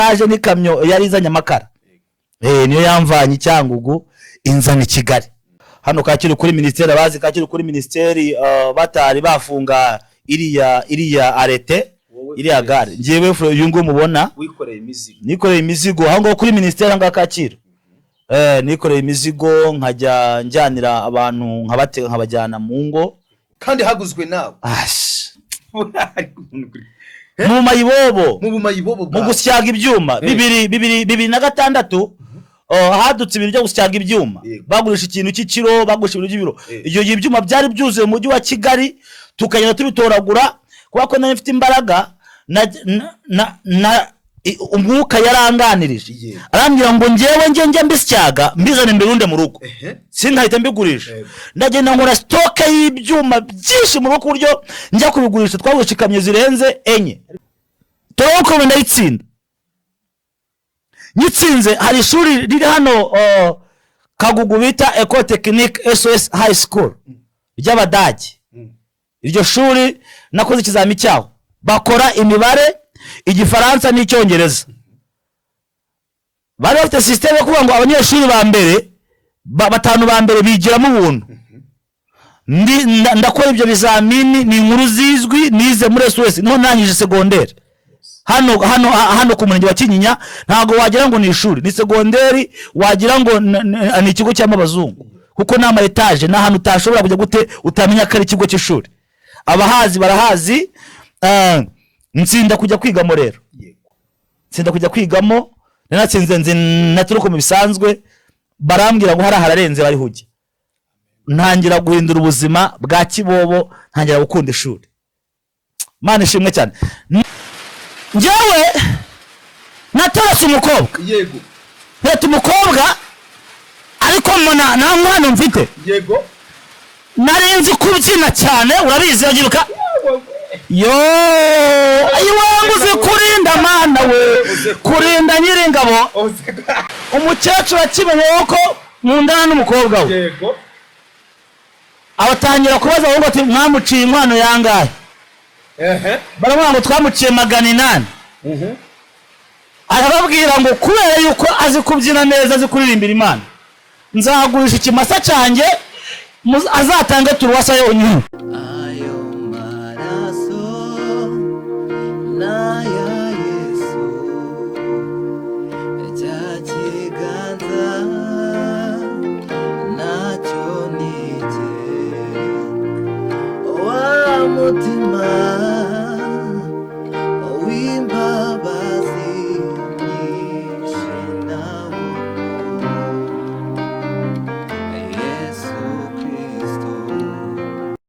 Naje n'ikamyo yari izanye amakara, niyo yamvanye i Cyangugu inzana i Kigali, hano Kacyiru kuri minisiteri. Abazi Kacyiru kuri minisiteri, batari bafunga iriya arrêt, Wowe iriya Fred. gare. Njyewe Fred, uyu nguyu mubona, wikoreye imizigo. Nikoreye imizigo aho ngaho kuri minisiteri, aho ngaho Kacyiru. Nikoreye imizigo, nkajya njyanira abantu, nkabatega, nkabajyana mu ngo. Kandi haguzwe nawe. Ash. Mu mayibobo. Mu bumayibobo. Mu gusyaga ibyuma. 2006, hadutse ibintu byo gusyaga ibyuma. Bagurisha ikintu cy'ikiro, bagurisha ibintu by'ibiro. Icyo gihe ibyuma byari byuzuye mu mujyi wa Kigali, tukagenda tubitoragura. Kubera ko nari mfite imbaraga na umwuka yaranganirije, arambwira ngo njyewe njye mbisyaga, mbizane mbirunde mu rugo, sinkahita mbigurisha. Ndagenda nkora stock y'ibyuma byinshi mu rugo, ku buryo njya kubigurisha twagurisha ikamyo zirenze enye. Tronc ndayitsinda. Nyitsinze, hari ishuri riri hano Kagugu bita Ecole Technique SOS High School ry'Abadage. Iryo shuri nakoze ikizami cyaho, bakora imibare, Igifaransa n'Icyongereza. Bari bafite système yo kuvuga ngo abanyeshuri ba mbere batanu ba mbere bigiramo ubuntu. Ndakora ibyo bizamini, ni inkuru zizwi. Nize muri SOS, niho narangije segonderi, hano ku murenge wa Kinyinya. Ntabwo wagira ngo ni ishuri, ni segonderi, wagira ngo ni ikigo cy'abazungu, kuko ni ama étage, ni ahantu utashobora kujya gute utamenya ko ari ikigo cy'ishuri. Abahazi barahazi. Nsinda kujya kwigamo rero. Nsinda kujya kwigamo, naratsinze, nzi naturuka mu bisanzwe. Barambwira ngo hariya hararenze, bari hujye. Ntangira guhindura ubuzima bwa kibobo, ntangira gukunda ishuri. Mana ishimwe cyane. Njyewe natorose umukobwa. Nketa umukobwa, ariko mbona nta mwana mfite. Nari nzi kubyina cyane, urabizi, urabyibuka yo. Ayiwe, uzi kurinda, Mana we, kurinda Nyiringabo. Umukecuru akimenye ko nkundana n'umukobwa we, abatangira kubaza ahubwo ati: "Mwamuciye inkwano yangahe?" Baramubwira ngo twamuciye 800. Arababwira ngo kubera yuko azi kubyina neza, azi kuririmbira Imana, nzagurisha ikimasa cyanjye, azatange turuwasa yonyine. Ayo maraso n'aya Yesu, cya kiganza nacyo ni icye, wa mutima w'imbabazi nyinshi nawo Yesu Kristo.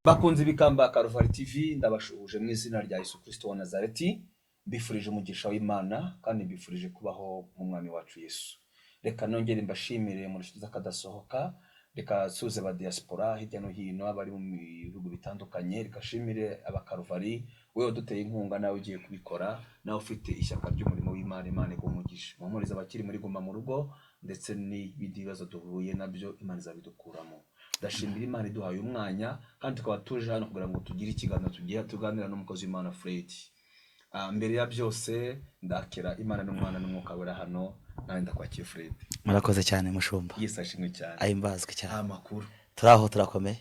Bakunze ibikamba Karuvari TV, ndabashuhuje mu izina rya Yesu Kristo wa Nazareti. Mbifurije umugisha w'Imana kandi mbifurije kubaho mu Mwami wacu Yesu. Reka nongere mbashimire mu nshuti z'akadasohoka. Reka nsuhuze ba diaspora hirya no hino, abari mu bihugu bitandukanye. Reka nshimire abakaruvari, wowe waduteye inkunga, nawe ugiye kubikora, nawe ufite ishyaka ry'umurimo w'Imana. Imana iguhe umugisha. Muhumurize abakiri muri guma mu rugo ndetse n'ibindi bibazo duhuye nabyo, Imana izabidukuramo. Ndashimira Imana iduhaye umwanya, kandi tukaba tuje hano kugira ngo tugire ikiganiro tugiye tuganira n'umukozi w'Imana Fred. Mbere ya byose, ndakira Imana n'Umwana n'Umwuka Wera hano. Nawe ndakwakiye, Fred. Murakoze cyane, mushumba. Yesu ashimwe cyane. Ahimbazwe cyane. Amakuru? Turi aho, turakomeye.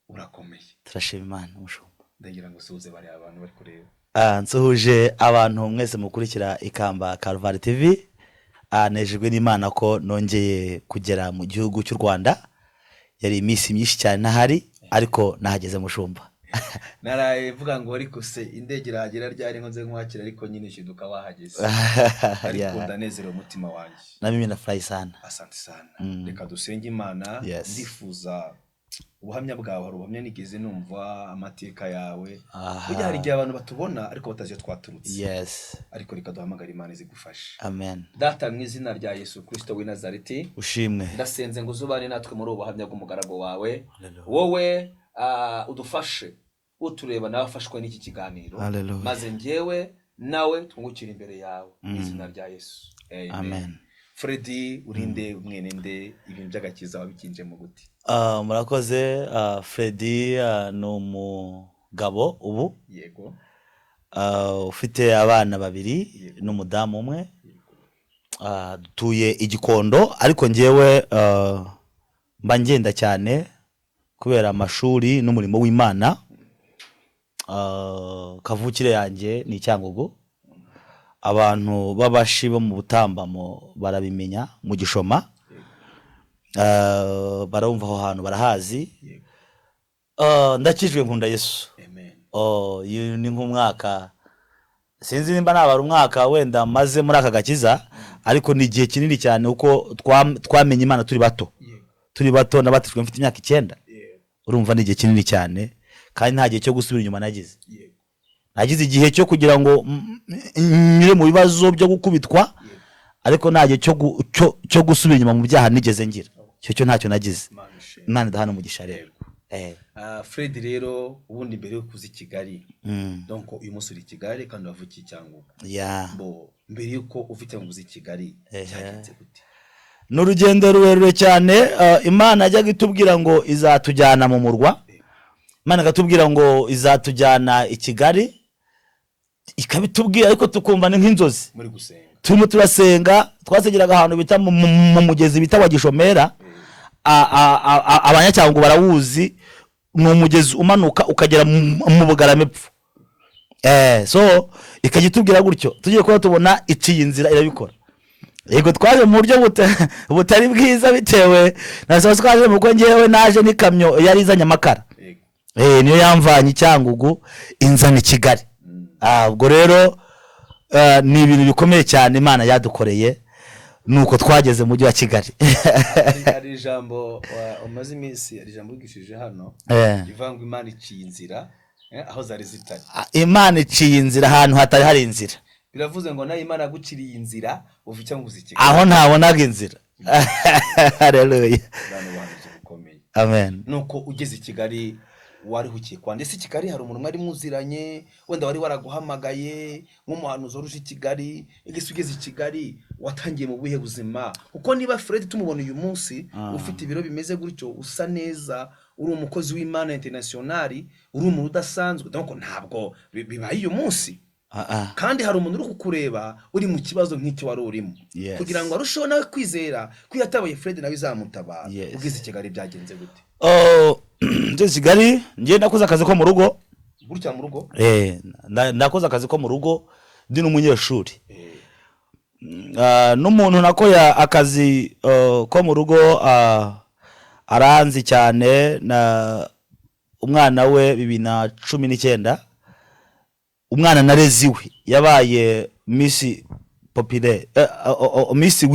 Urakomeye? Turashima Imana, mushumba. Ndagira ngo usuhuze bariya abantu bari kureba. Nsuhuje abantu mwese mukurikira ikamba Karuvari TV. Nejejwe n'Imana ko nongeye kugera mu gihugu cy'u Rwanda. Yari iminsi myinshi cyane ntahari, ariko nahageze, mushumba. Naraye mvuga ngo ariko se indege irahagera ryari ngo nze nkwakira? Ariko nyine shiduka wahageze, ariko ndanezerewe umutima wanjye. Na mimi nafurahi sana. Asante sana. Reka dusenge Imana. Ndifuza ubuhamya bwawe. Hari ubuhamya nigeze numva, amateka yawe. Burya hari igihe abantu batubona ariko batazi iyo twaturutse. Ariko reka duhamagare Imana izigufashe. Amen. Data, mu izina rya Yesu Kristo w'i Nazareti, Ushimwe. ndasenze ngo uzubane natwe muri ubu buhamya bw'umugaragu wawe. Hallelujah. Wowe udufashe, utureba nawe afashwe n'iki kiganiro. Hallelujah. Maze njyewe nawe twungukire imbere yawe, mu izina rya Yesu, amen. Amen. Fredi, urinde mwene nde? Ibintu by'agakiza wabikinjemo gute? Murakoze. Freddy ni umugabo ubu, ufite abana babiri n'umudamu umwe. Dutuye i Gikondo, ariko ngewe mba ngenda cyane kubera amashuri n'umurimo w'Imana. Kavukire yanjye ni Cyangugu. Abantu b'abashi bo mu Butambamo barabimenya, mu Gishoma. Barumva aho hantu barahazi. Ndakijwe, nkunda Yesu. Amen. Oh, uyu ni nk'umwaka, sinzi nimba nabara umwaka wenda maze muri aka gakiza, ariko ni igihe kinini cyane kuko twamenye Imana turi bato. Turi bato, nabatijwe mfite imyaka 9. Urumva ni igihe kinini cyane, kandi nta gihe cyo gusubira inyuma nagize. Nagize igihe cyo kugira ngo nyure mu bibazo byo gukubitwa, ariko nta gihe cyo gusubira inyuma mu byaha nigeze ngira. Icyo cyo ntacyo nagize. Imana ishimwe. Imana idahana umugisha rero. Fred rero, ubundi mbere yo kuza i Kigali, donc uyu munsi uri i Kigali kandi wavukiye i Cyangugu. Bo mbere yuko ufite ngo uze i Kigali, cyagenze gute? Ni urugendo rurerure cyane. Imana yajyaga itubwira ngo izatujyana mu murwa, Imana ikatubwira ngo izatujyana i Kigali, ikabitubwira ariko tukumva ni nk'inzozi. Muri gusenga? Turimo turasenga, twasengeraga ahantu bita mu mugezi bita wa Gishomera. Abanyacyangugu barawuzi, ni umugezi umanuka ukagera mu Bugarama epfo. So ikajya itubwira gutyo, tugiye kuba tubona iciye inzira irabikora. Yego, twaje mu buryo butari bwiza bitewe na saa twaje mu kuko ngewe naje n'ikamyo yari izanye amakara. Niyo yamvanye i Cyangugu inzana i Kigali. Ubwo rero ni ibintu bikomeye cyane Imana yadukoreye, nuko twageze mu mujyi wa Kigali. Hari ijambo umaze iminsi, hari ijambo wigishije hano rivuga ngo Imana iciye inzira aho zari zitari. Imana iciye inzira ahantu hatari hari inzira. Biravuze ngo nawe Imana yaguciriye inzira uva cyangwa uza i Kigali. Aho ntabonaga inzira. Haleluya. Bwana, ubuhanuzi bukomeye. Amen. Nuko ugeze i Kigali warihukiye kwa ndetse i Kigali hari umuntu mwari muziranye, wenda wari waraguhamagaye nk'umuhanuzi waruje i Kigali? Ese ugeze i Kigali watangiye mu buhe buzima? Kuko niba Fred tumubona uyu munsi ufite ibiro bimeze gutyo, usa neza, uri umukozi w'Imana international, uri umuntu udasanzwe, donc ntabwo bibaye uyu munsi. Kandi hari umuntu uri kukureba uri mu kibazo nk'icyo wari urimo, kugira ngo arusheho nawe kwizera ko iyo atabaye Fred nawe izamutabara. Ugeze i Kigali byagenze gute? Oh, ngeze i Kigali njye nakoze akazi ko mu rugo. Gutya mu rugo? Nakoze akazi ko mu rugo ndi n'umunyeshuri. N'umuntu nakoye akazi ko mu rugo aranzi cyane, na umwana we 2019, umwana nareze iwe yabaye Miss Populaire, Miss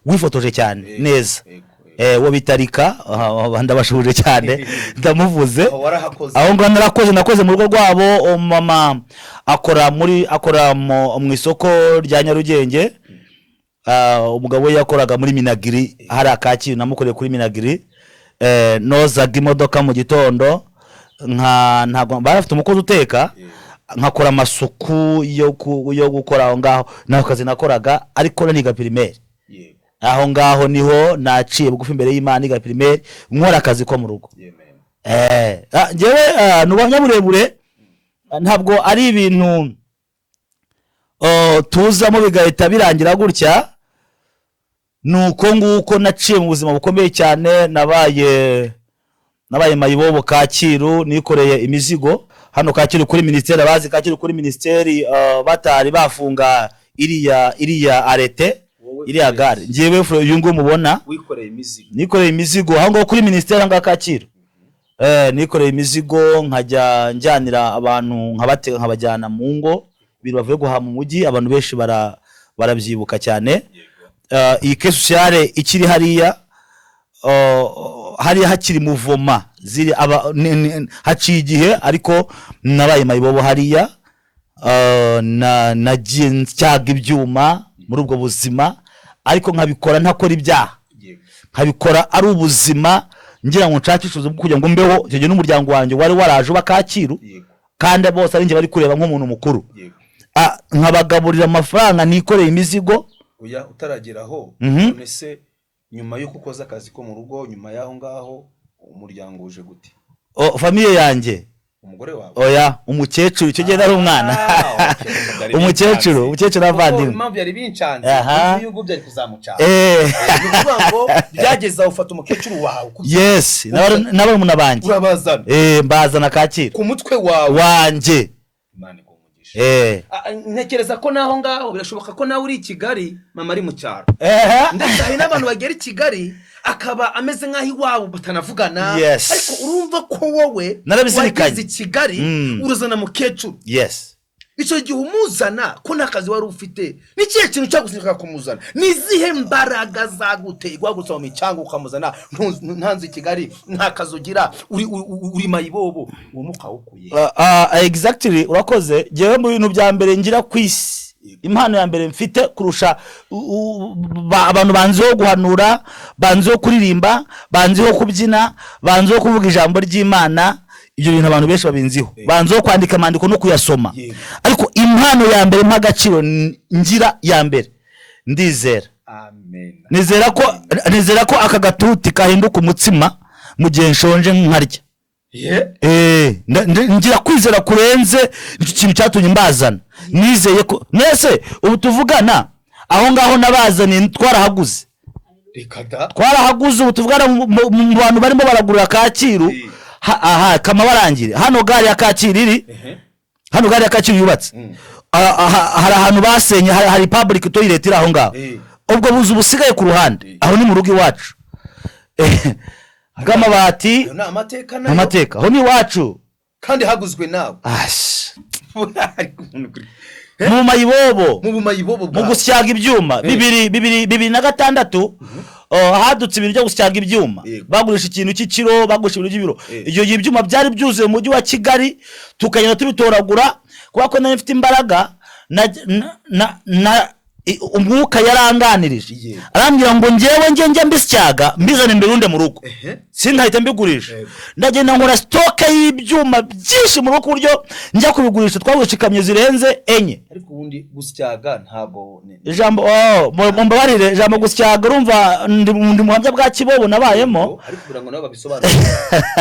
wifotoje cyane neza. Uwo bitarika ndabashuje cyane, ndamuvuze. Aho warahakoze? Aho ngaho narakoze, nakoze mu rugo rwabo. Mama akora muri akora mu isoko rya Nyarugenge. Umugabo we yakoraga muri Minagiri hari akacyiru, namukoreye kuri Minagiri. Nozaga imodoka mu gitondo, nka ntabwo bari bafite umukozi uteka, nkakora amasuku yo gukora aho ngaho. Nako kazi nakoraga, ariko niga primaire. Aho ngaho niho naciye bugufi imbere y'Imana, niga primaire, nkora akazi ko mu rugo. Njyewe ni ubuhamya burebure, ntabwo ari ibintu tuzamo bigahita birangira gutya. Ni uko nguko naciye mu buzima bukomeye cyane. Nabaye mayibobo Kacyiru, nikoreye imizigo hano Kacyiru kuri minisiteri. Abazi Kacyiru kuri minisiteri, batari bafunga iriya arrêt, Wowe iriya Fred. gare. Njyewe Fred, uyu nguyu mubona, wikoreye imizigo? Nikoreye imizigo aho ngaho kuri minisiteri, aho ngaho Kacyiru. Nikoreye imizigo nkajya njyanira abantu, nkabatega nkabajyana mu ngo, ibintu bavuye guhaha mu mujyi. Abantu benshi barabyibuka cyane. Iyi caisse sociale ikiri hariya, hariya hakiri muvoma ziri aba, haciye igihe, ariko nabaye mayibobo hariya. Nagiye nsyaga ibyuma muri ubwo buzima, ariko nkabikora ntakora ibyaha. Nkabikora ari ubuzima ngira ngo nshakishe ubuzima bwo kugira ngo mbeho. Icyo gihe n'umuryango wanjye wari waraje uba Kacyiru, kandi bose ari njye bari kureba nk'umuntu mukuru. Nkabagaburira amafaranga nikoreye imizigo. Oya, utarageraho. None se nyuma y'uko ukoze akazi ko mu rugo, nyuma y'aho ngaho umuryango uje gute? Oh, famille yanjye Umugore wawe? Oya, umukecuru. Icyo gihe nari umwana. Ah, okay. Byari Umukecuru, bincanze. umukecuru Kuko n'abavandimwe. impamvu yari bincanze, uyu nguyu byari kuzamucana. Ni ukuvuga ngo byageze aho ufata umukecuru wawe Yes, n'abarumuna banjye. Urabazana. Mbazana Kacyiru. Ku mutwe wawe? Wanjye. Imana iguhe umugisha. Ah, ntekereza ko naho ngaho birashoboka ko nawe uri i Kigali, mama ari mu cyaro. Ndetse hari n'abantu bagera i Kigali akaba ameze nk'aho iwabo batanavugana. Ariko urumva ko wowe Narabizirikanye. wageze i Kigali, urazana mukecuru. Icyo gihe umuzana, ko nta kazi wari ufite, ni ikihe kintu cyagusunika kumuzana? Ni izihe mbaraga zaguteye guhagurutsa mu micanga ukamuzana? Ntanze i Kigali, nta kazi ugira, uri mayibobo, uwo mwuka awukuye? Exactly, urakoze. Ngewe mu bintu bya mbere ngira ku isi, impano ya mbere mfite kurusha abantu banziho guhanura, banziho kuririmba, banziho kubyina, banziho kuvuga ijambo ry'Imana, ibyo bintu abantu benshi babinziho, banziho kwandika amandiko no kuyasoma. Ariko impano ya mbere mpa agaciro, ngira ya mbere, ndizera. Amen. Nizera ko aka gatuti kahinduka umutsima mu gihe nshonje nkarya. Ngira kwizera kurenze. Icyo kintu cyatumye mbazana, nizeye ko mwese ubu tuvugana aho ngaho nabazaniye twarahaguze. Reka da! Twarahaguze. Ubu tuvugana mu bantu barimo baragurira Kacyiru. Aha kamabarangire, hano gare ya Kacyiru iri, hano gare ya Kacyiru yubatse. Aha, hari ahantu basenye, hari public toilet iri aho ngaho. Ubwo buzu busigaye ku ruhande, aho ni mu rugo iwacu. Bw'amabati. Ayo ni amateka nayo. Amateka, aho ni iwacu. Kandi haguzwe nawe. Ash. Ariko umuntu Mu mayibobo. Mu bumayibobo Mu bwawe. gusyaga ibyuma, 2006, hadutse ibintu byo gusyaga ibyuma. Bagurisha ikintu cy'ikiro, bagurisha ibintu by'ibiro. Icyo gihe ibyuma byari byuzuye mu mujyi wa Kigali, tukagenda tubitoragura. Kubera ko nari mfite imbaraga na umwuka yaranganirije, arambwira ngo ngewe njye mbisyaga mbizane mbirunde mu rugo, sinkahita mbigurisha. Ndagenda nkora stock y'ibyuma byinshi mu rugo, ku buryo njya kubigurisha twagurisha ikamyo zirenze enye. Ariko ubundi gusyaga ntabwo Ijambo, oh, mumbabarire, ijambo gusyaga, urumva ndi muhamya bwa kibobo nabayemo. Ariko kugira ngo nabo babisobanure,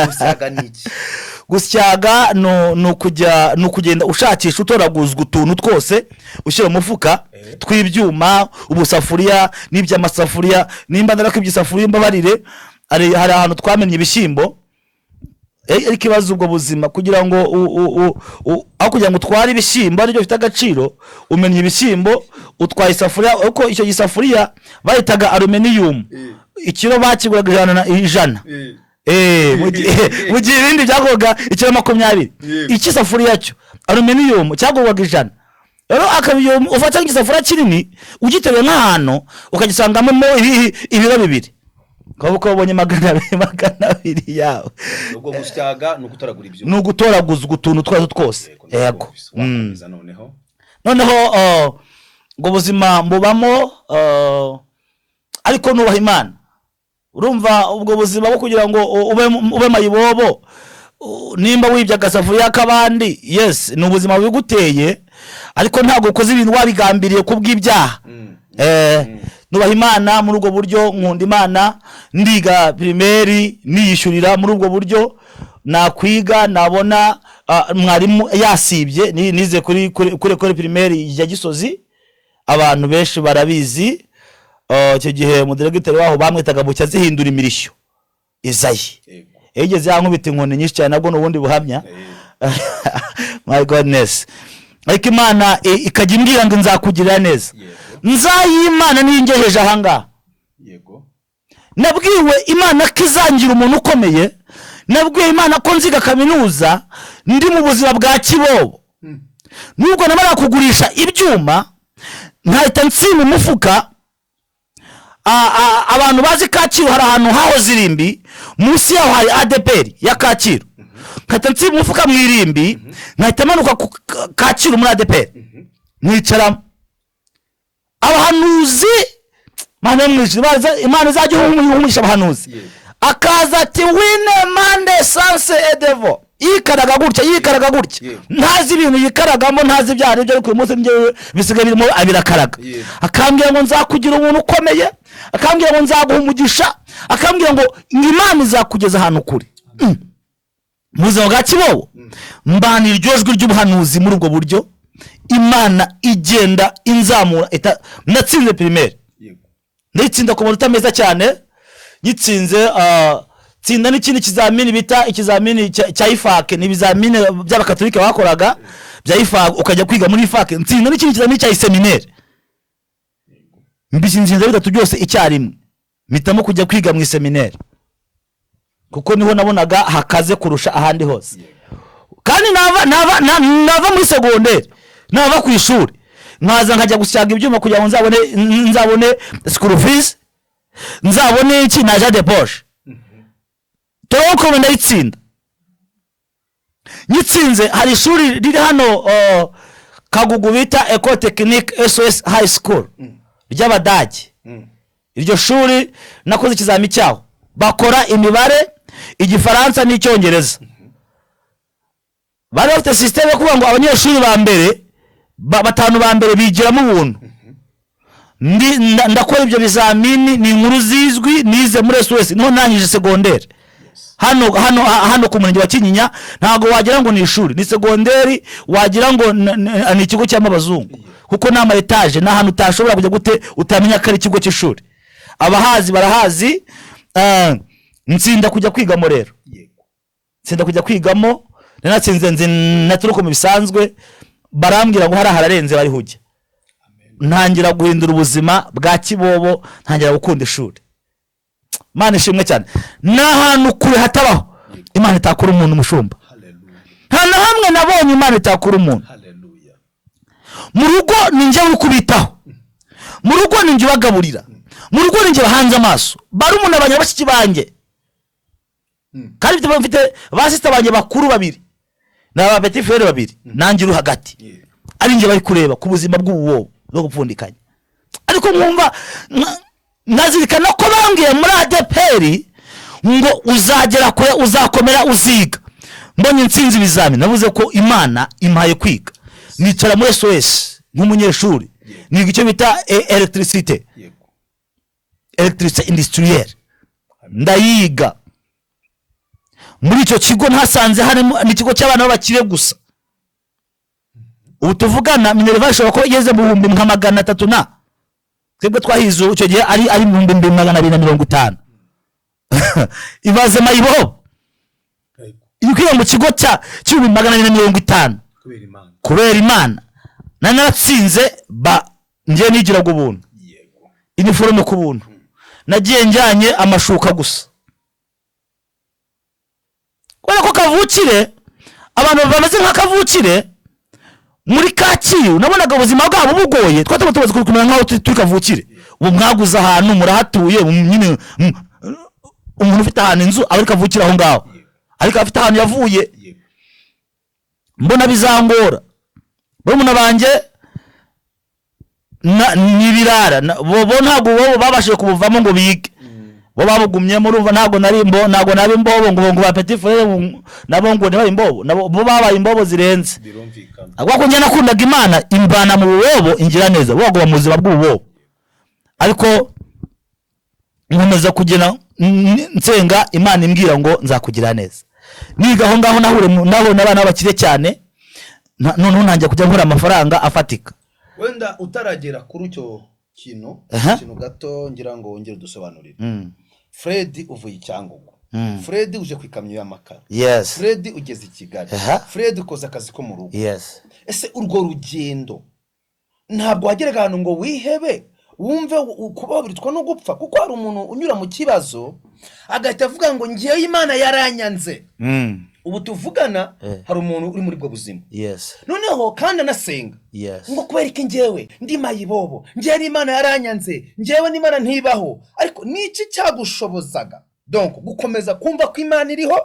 gusyaga ni iki? Gusyaga ni ukujya, ni ukugenda ushakisha, utoraguzwa utuntu twose ushyira mu mufuka tw'ibyuma, ubusafuriya n'iby'amasafuriya. Nimba narakibye isafuriya mbabarire. Hari ahantu twamennye ibishyimbo. Ariko ibaze ubwo buzima, kugira ngo aho kugira ngo utware ibishyimbo aribyo bifite agaciro, umennye ibishyimbo utwaye isafuriya. Ariko icyo gisafuriya bayitaga aluminiyumu, ikiro bakiguraga 100. Mu gihe ibindi byagurwaga ikiro 20, iki safuriya cyo aluminiyumu cyagurwaga 100. Rero akabiyo ufata nk'igisafuriya kinini ugiteruye nk'ahantu ukagisangamo ibiro 2, ukaba uko wabonye 200, 200 yawe. Ubwo gusyaga ni ugutoragura ibyuma? Ni ugutoraguzwa utuntu utwo twose. Yego, Yego. ndakumvise. Wakomeza noneho. Noneho ubwo buzima mbubamo, ariko nubaha Imana. Urumva ubwo buzima bwo kugira ngo ube mayibobo, nimba wibye agasafuriya k'abandi, yes, ni ubuzima bubiguteye, ariko ntabwo ukoze ibintu wabigambiriye kubw'ibyaha. Nubaha Imana muri ubwo buryo, nkunda Imana. Ndiga primaire niyishyurira muri ubwo buryo. Nakwiga nabona mwarimu yasibye. Nize kuri primaire ya Gisozi, abantu benshi barabizi. Icyo gihe umudiregiteri waho bamwitaga Bucya zihindura imirishyo Izayi. Yigeze yankubita inkoni nyinshi cyane, nabwo ni ubundi buhamya. My goodness! Ariko Imana ikajya imbwira ngo nzakugirira neza. Nzayimana niyo ingejeje ahangaha. Nabwiwe Imana ko izangira umuntu ukomeye. Nabwiwe Imana ko nziga kaminuza ndi mu buzima bwa kibobo. Nubwo namara kugurisha ibyuma nkahita nsimba umufuka. Abantu bazi Kacyiru, hari ahantu hahoze irimbi, munsi yaho hari ADEPR ya Kacyiru. Nkahita nsimba umufuka mu irimbi, nkahita manuka ku Kacyiru muri ADEPR nkicaramo. Abahanuzi, Mana yo mu ijuru, Imana izajya iha abahanuzi. Akaza ati wine mande sanse edevo, yikaraga gutya, yikaraga gutya. Ntazi ibintu yikaragamo, ntazi ibyaha aribyo, ariko uyu munsi njyewe bisigaye birimo abirakaraga. Akambwira ngo nzakugira umuntu ukomeye, akambwira ngo nzaguha umugisha, akambwira ngo Imana izakugeza ahantu kure. Mu buzima bwa Kibobo mbana iryo jwi ry'ubuhanuzi muri ubwo buryo, Imana igenda inzamura. Natsinze primaire, ndayitsinda ku manota meza cyane. Nyitsinze, tsinda n'ikindi kizamini bita ikizamini cya IFAK, ni ibizamini by'abakatolika bakoraga bya IFAK, ukajya kwiga muri IFAK. Ntsinda n'ikindi kizamini cya iseminere, mbitsinze bitatu byose icyarimwe. Mpitamo kujya kwiga mu iseminere kuko niho nabonaga hakaze kurusha ahandi hose. Kandi nava muri segonderi, nava ku ishuri, nkaza nkajya gusyaga ibyuma kugira ngo nzabone school fees, nzabone iki na argent de poche. Tronc commun ndayitsinda. Nyitsinze, hari ishuri riri hano Kagugu bita Ecole Technique SOS High School ry'Abadage. Iryo shuri nakoze ikizami cyaho, bakora imibare, Igifaransa n'Icyongereza. Bari bafite système yo kuvuga ngo abanyeshuri ba mbere batanu ba mbere bigiramo ubuntu. Ndakora ibyo bizamini, ni inkuru zizwi, nize muri SOS, niho ndangije segonderi, hano ku murenge wa Kinyinya. Ntabwo wagira ngo ni ishuri, ni segonderi, wagira ngo ni ikigo cy'abazungu, kuko ni ama étage, ni ahantu utashobora kujya gute utamenya ko ari ikigo cy'ishuri. Abahazi barahazi. Ntsinda kujya kwigamo rero, nsinda kujya kwigamo. Natsinze nzi naturuka mu bisanzwe, barambwira ngo hariya hararenze, bari hujya. Ntangira guhindura ubuzima bwa Kibobo, ntangira gukunda ishuri. Imana ishimwe cyane. Ni ahantu kure hatabaho Imana itakura umuntu, umushumba. Nta na hamwe nabonye Imana itakura umuntu. Mu rugo ni njye uri kubitaho, mu rugo ni njye ubagaburira, mu rugo ni njye bahanze amaso, barumuna banjye, bashiki banjye. Kandi mfite ba sister banjye bakuru babiri ni aba petit frère babiri, nanjye uri hagati, ari njye bari kureba ku buzima bw'ububobo bwo gupfundikanya. Ariko nkumva nkazirikana ko bambwiye muri ADEPR ngo uzagera kure, uzakomera, uziga. Mbonye nsinzi ibizamini, navuze ko Imana impaye kwiga. Nicara muri SOS nk'umunyeshuri, niga icyo bita électricité, électricité industrielle, ndayiga. Muri icyo kigo ntasanze harimo, ni ikigo cy'abana b'abakire gusa. Ubu tuvugana minerval ishobora kuba igeze mu bihumbi nka 300, na twebwe twahize icyo gihe ari 2250. Ibaze mayibobo iyo ukwiye mu kigo cya 2250. Kubera Imana. Kubera Imana. Nari naratsinze, ba njye nigiraga ubuntu, iniforume ku buntu, nagiye njyanye amashuka gusa kubera ko kavukire, abantu bameze nka kavukire muri Kacyiru nabonaga ubuzima bwabo bugoye. Twari tumaze kumera nk'aho turi kavukire. Ubu mwaguze ahantu murahatuye, nyine umuntu ufite ahantu inzu aba ari kavukire aho ngaho, ariko afite ahantu yavuye. Mbona bizangora. Barumuna banjye ni ibirara, bo ntabwo bo babashije kubuvamo ngo bige, bo babugumyemo. Urumva ntabwo nari ntabwo naba imbobo ngo ba petit frère nabo ngo ntibabe imbobo, nabo bo babaye imbobo zirenze. Birumvikana. Ahubwo ko njye nakundaga Imana, imvana mu bubobo ingira neza, bo baguma mu buzima bw'ububobo. Ariko nkomeza kugena nsenga Imana, imbwira ngo nzakugira neza. Niga aho ngaho nahure nabonye abana b'abakire cyane, noneho ntangiye kujya nkora amafaranga afatika. Wenda utaragera kuri icyo kintu, ikintu gato ngira ngo wongere udusobanurire. Fred uvuye i Cyangugu, Fred uje ku ikamyo y'amakara, Fred ugeze i Kigali, Fred ukoze akazi ko mu rugo. Ese urwo rugendo ntabwo wageraga ahantu ngo wihebe, wumve kuba wabirutswa no gupfa? Kuko hari umuntu unyura mu kibazo agahita avuga ngo ngewe Imana yaranyanze. Ubu tuvugana hari umuntu uri muri ubwo buzima, noneho kandi anasenga, ngo kubera iki ngewe ndi mayibobo, ngewe n'Imana yaranyanze, ngewe n'Imana ntibaho? Ariko niki cyagushobozaga donc gukomeza kumva ko Imana iriho,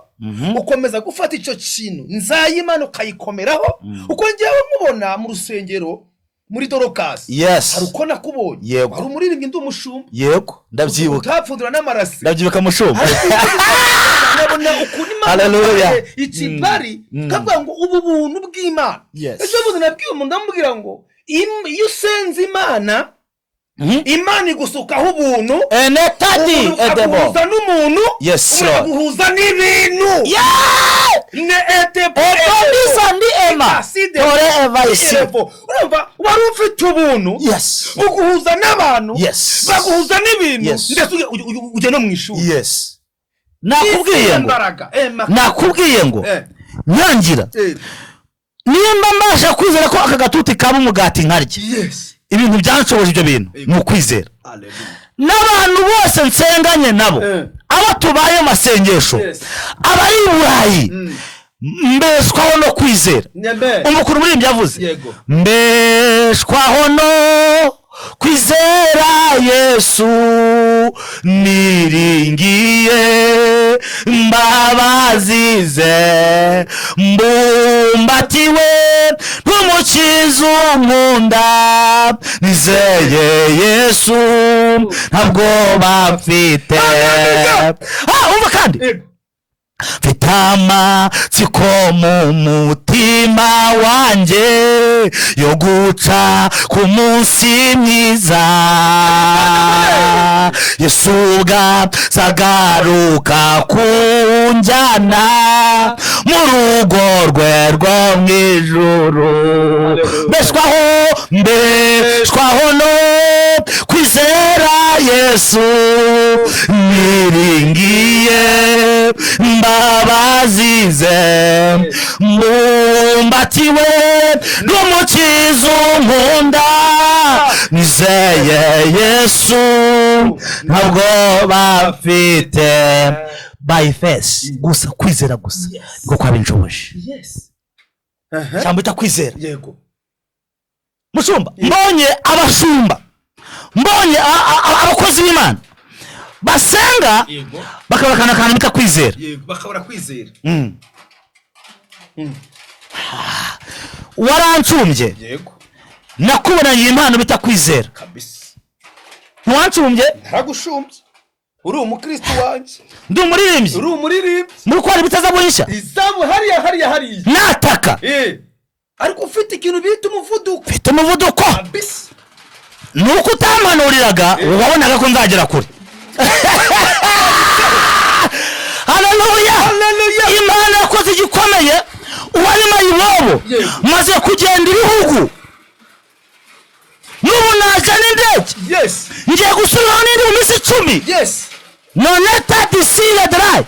ukomeza gufata icyo kintu nzayimana ukayikomeraho? Uko ngewe mubona mu rusengero muri Dorokasi, hari uko nakubonye, hari umuririmbyi, ndi umushumba, Yego, ndabyibuka. Utapfundura n'amarasi. Ndabyibuka, mushumba. Nkabona ukuntu Imana Hallelujah. yampaye ikibari, kavuga ngo ubu buntu bw'Imana. Ejo bundi nabwiye umuntu, ndamubwira ngo iyo usenze Imana Imana igusukaho ubuntu, Enetadi ubuntu edebo. bukaguhuza n'umuntu, Yes, umuntu Lord. akaguhuza n'ibintu. Ne ete Ebonisa ndi ema tore eva isi. Urumva, wari ufite ubuntu buguhuza n'abantu, baguhuza n'ibintu, ndetse ujya no mu ishuri. Yes, nakubwiye ngo Imbaraga. Nakubwiye ngo nyangira nimba mbasha kwizera ko aka gatuti kaba umugati nkarya, ibintu byanshoboje ibyo bintu ni ukwizera. Hallelujah. N'abantu bose nsenganye nabo, abo tubaye mu masengesho, abari i Burayi, mbeshwaho no kwizera. Amen. Umukuru muri yavuze, "Mbeshwaho no kwizera Yesu, niringiye imbabazi ze, mbumbatiwe n'Umukiza unkunda, nizeye Yesu, ntabwo bafite." Ah, umva kandi. "Mfite amatsiko mu mutima wanjye yo guca ku munsi mwiza Yesu ubwo azagaruka kunjyana mu rugo rwe rwo mu ijuru. Mbeshwaho no kwizera Yesu, niringiye imbabazi ze, mbumbatiwe n'Umukiza unkunda, nizeye Yesu, ntabwo bafite." By faith gusa, kwizera gusa niko kwabinshoboje. Cyangwa bita kwizera. Mushumba, mbonye abashumba, mbonye abakozi b'Imana basenga, bakabakana akantu bita kwizera. Yego, bakabura kwizera. Warancumbye. Nakubonanye impano bita kwizera. Ntiwancumbye? Ntaragushumbye, uri umukristo wanjye. Ndi umuririmbyi. Uri umuririmbyi. Muri kwari bitazabu nshya. Izabu hariya, hariya, hariya. Nataka. Ariko ufite ikintu bita umuvuduko. Mfite umuvuduko. Ni uko utampanuriraga, wabonaga ko nzagera kure. Haleluya! Imana yakoze igikomeye. Uwari mayibobo, maze kugenda ibihugu, n'ubu naje n'indege. Ngiye gusubiraho n'indi mu minsi 10. None tadisire darayi,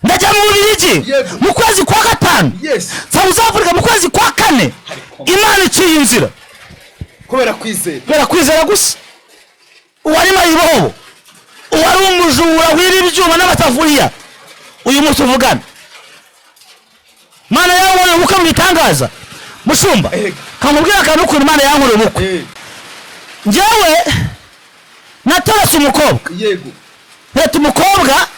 ndajya mu Bubiligi mu kwezi kwa gatanu, South Africa mu kwezi kwa kane. Imana iciye inzira. Kubera kwizera. Kubera kwizera gusa. Uwari mayibobo, uwari umujura wira ibyuma n'amatafuriya, uyu munsi uvugana Imana yankoreye ubukwe mu bitangaza. Mushumba, kamubwira akantu ukuntu Imana yankoreye ubukwe. Njyewe natorose umukobwa, leta umukobwa,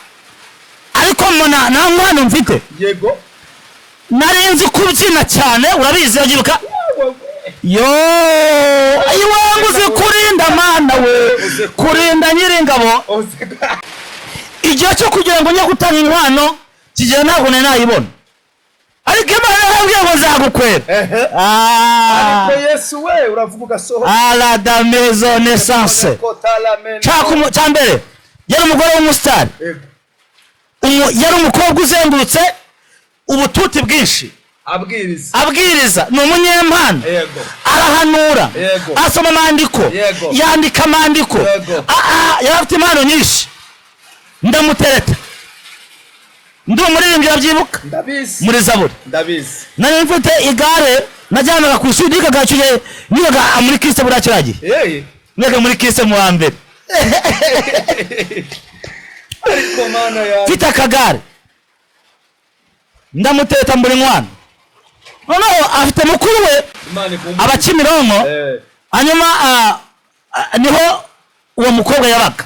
ariko mbona nta mwana mfite. Nari nzi kubyina cyane, urabizi, urabyibuka. Yo, iwangu uzi kurinda, Mana we, kurinda Nyiringabo. Igihe cyo kugira ngo njye gutanga inkwano kigera, ntabwo nari nayibona, ariko Imana yarambwiye ngo nzagukwera. Ah. Ariko Yesu we, uravuga ugasohoka. Arada maison naissance. Cya mbere, yari umugore w'umusitari. Yari umukobwa uzengurutse ubututi bwinshi. Abwiriza. Abwiriza, ni umunyempano. Arahanura. Asoma amandiko. Yandika amandiko. Yari afite impano nyinshi. Ndamutereta, ndi umuririmbyi, urabyibuka? Ndabizi. Muri zaburi. Ndabizi. Nari mfite igare najyanaga ku ishuri, nigaga icyo gihe, nigaga muri Kise buriya kiriya gihe. Nigaga muri Kise mu wa mbere. Ariko Mana yawe! Mfite akagare, ndamuteta mbura inkwano. Noneho afite mukuru we Imana ikumbuye. aba Kimironko. Hanyuma niho uwo mukobwa yabaga.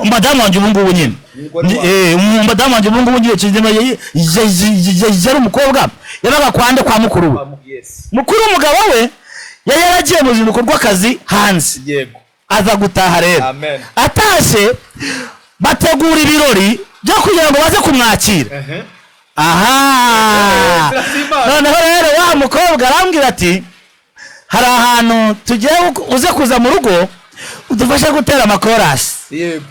Madamu wanjye ubu ngubu nyine. Umugore wawe. Madamu wanjye ubu ngubu nyine kizima, yari umukobwa yabaga kwa nde? Kwa mukuru we. Mukuru w'umugabo we yari yaragiye mu ruzinduko rw'akazi hanze, aza gutaha rero. Amen. Atashye, bategura ibirori byo kugira ngo baze kumwakira. Aha. Zirasima. Noneho rero wa mukobwa arambwira ati Hari ahantu tugiye, uze kuza mu rugo udufashe gutera amakorasi. Yego,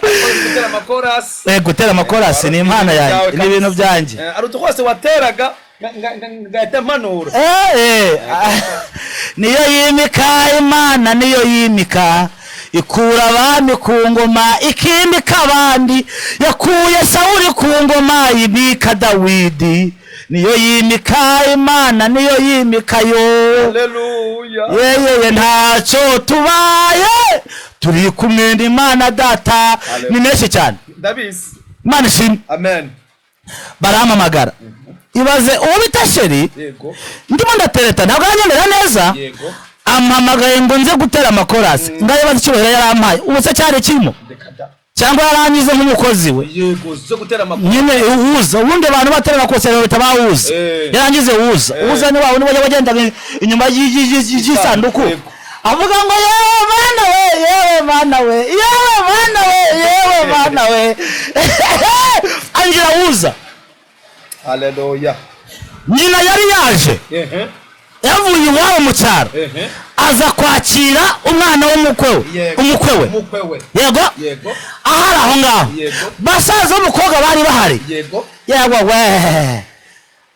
gutera amakorasi. Gutera amakorasi ni impano yanjye, ni ibintu byanjye. Ari utu hose wateraga ngahita mpanura. Niyo yimika Imana, niyo yimika, ikura abami ku ngoma ikimika abandi. Yakuye Sawuli ku ngoma ibika Dawidi. Niyo yimika Imana, niyo yimika yo. Haleluya. Yeyeye, ntacyo tubaye turi kumwe n'Imana Data. Ni menshi cyane. Ndabizi. Imana ishimwe. Amen. Barampamagara. Ibaze uwo bita chéri, ndimo ndatereta, ntabwo aranyemerera neza. Ampamagaye ngo nze gutera amakorasi. Ngayibaza icyubahiro yarampaye, ubu se cyari kirimo? Reka da. Cyangwa yarangize nk'umukozi we? Yego, zo gutera amakuru. Nyine uwuza, ubundi abantu batera amakosa bahita bawuza. Yarangize wuza. Uza ni wa wundi wajya wagendaga inyuma y'isanduku avuga ngo: "Yewe Mana we, yewe Mana we, yewe Mana we, yewe Mana we." Angira wuza. Haleluya. Nyina yari yaje, yavuye iwabo mu cyaro, aza kwakira umwana w'umukwe we. Umukwe we. Umukwe we. Yego. Ahari aho ngaho. Basaza b'umukobwa bari bahari. Yewe we,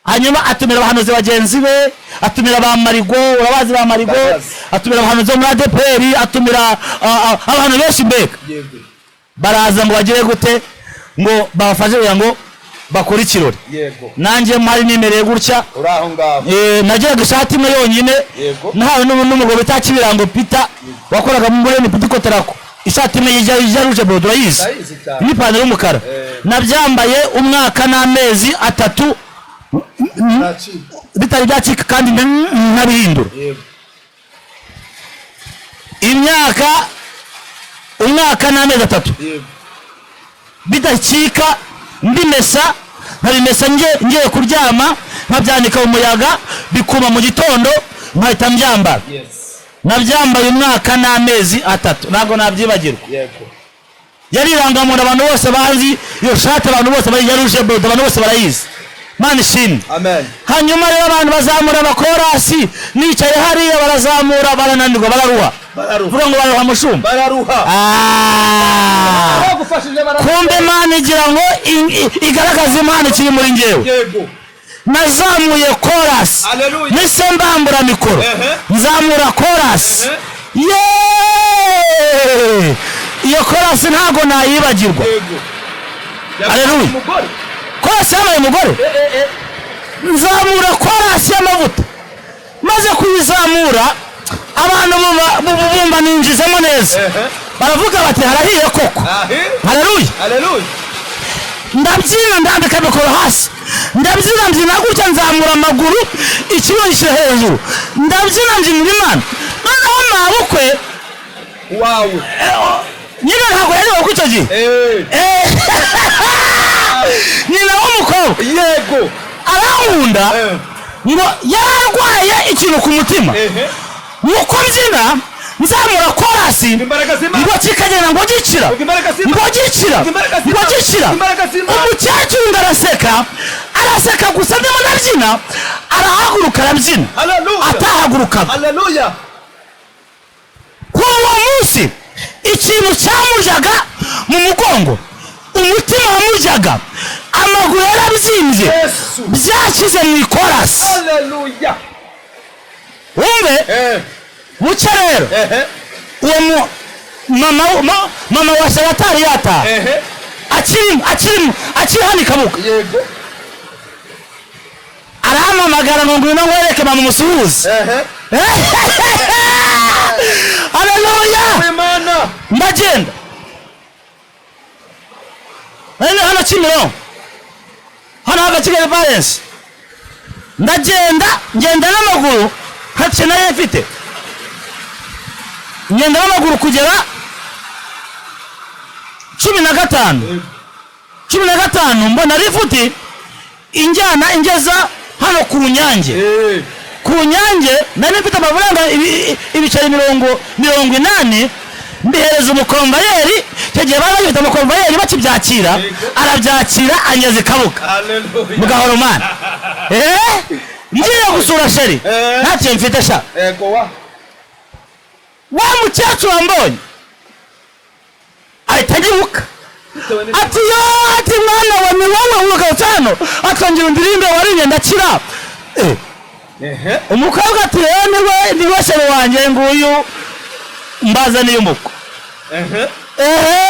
hanyuma atumira abahanuzi bagenzi be, atumira ba Marigo, urabazi ba Marigo? Ndabazi. Atumira abahanuzi bo muri ADEPR, atumira abantu benshi mbega. Baraza ngo bagire gute, ngo babafashe kugira ngo bakore ikirori. Nanjye mpari nimereye gutya. Uri aho ngaho. Nagiraga ishati imwe yonyine. Nahawe n'umugabo bita Kibirango Peter wakoraga muri NPD Cotraco, ishati imwe ijya rouge bordeaux, urayizi? Ndayizi cyane. N'ipantaro y'umukara. Nabyambaye umwaka n'amezi 3 Ntacika. bitari byacika kandi ntabihindura. Imyaka, umwaka n'amezi 3 bidacika, mbimesa, nkabimesa ngiye kuryama, nkabyanika mu muyaga bikuma, mu gitondo nkahita mbyambara. Nabyambaye umwaka n'amezi 3, ntabwo nabyibagirwa. Yari irangamuntu, abantu bose bazi iyo shati, abantu bose bari ya rouge bordeaux, abantu bose barayizi. Mana ishimwe. Amen. Hanyuma rero abantu bazamura abakorasi, nicaye hariya, barazamura barananirwa, bararuha. Bararuha. Vuga ngo bararuha, mushumba. Bararuha. Ah. Bagufashije bararuha. Kumbe Imana igira ngo igaragaze impano ikiri muri njyewe. Nazamuye korasi. Haleluya. Nise mbambura mikoro, nzamura korasi. Yeee! Iyo korasi ntabwo nayibagirwa. Haleluya. Umugore. Korasi yabaye umugore. Nzamura korasi y'amavuta, maze kuyizamura abantu bumva ninjizemo neza. Baravuga bati: "Harahiye koko." Ahi. Haleluya. Haleluya. Ndabyina, ndambika mikoro hasi, ndabyina, mbyina gutya, nzamura amaguru, ikibuno gishyira hejuru, ndabyina, mbyinira Imana. Noneho mabukwe Wawe. Nyine ntabwo yari kuri icyo gihe. Nyina w'umukobwa arankunda. Ngo yararwaye ikintu ku mutima, nuko mbyina nzamura korasi, Imbaraga z'Imana. ngo kikagenda ngo gikira, Imbaraga z'Imana. ngo gikira, Imbaraga z'Imana. ngo gikira. Imbaraga z'Imana. Umukecuru ngo araseka, araseka gusa ndimo ndabyina, arahaguruka arabyina. Haleluya. Atahagurukaga. Haleluya. Kuri uwo munsi ikintu cyamuryaga mu mugongo, umutima wamuryaga, amaguru yarabyimbye. Yesu. Byashyize mu ikorasi. Haleluya. Wumve. Bucya rero, uwo mama mama wa Sara atari yataha, akiri hano i Kabuga. Arampamagara ngo ngwino nkwereke mama, umusuhuze. Haleluya. Imana. Ndagenda hano, hano Kimironko, hano hava Kigali Valence. Ndagenda, ngenda n'amaguru, ntakintu nari mfite, ngenda n'amaguru kugera 15, 15, mbona lifuti injyana ingeza hano ku Nyange. Ku Nyange nari mfite amafaranga ibiceri 80, mbihereza umukomvayeri. Icyo gihe bari bagifite amakomvayeri bakibyakira. Arabyakira, angeza i Kabuga. Haleluya. Mu Gahoromani. Ngiye gusura chérie, Eh. nta kintu mfite sha. Ego wa. Wa mukecuru wambonye ahita agibuka. Bitewe Ati: "Yo," ati, "mwana wa, ni wowe ugarutse hano?" Atongera indirimbo warinye ndakira. Umukobwa ati: "Rero niwe chéri wanjye nguyu, mbazaniye umukwe." Ehe,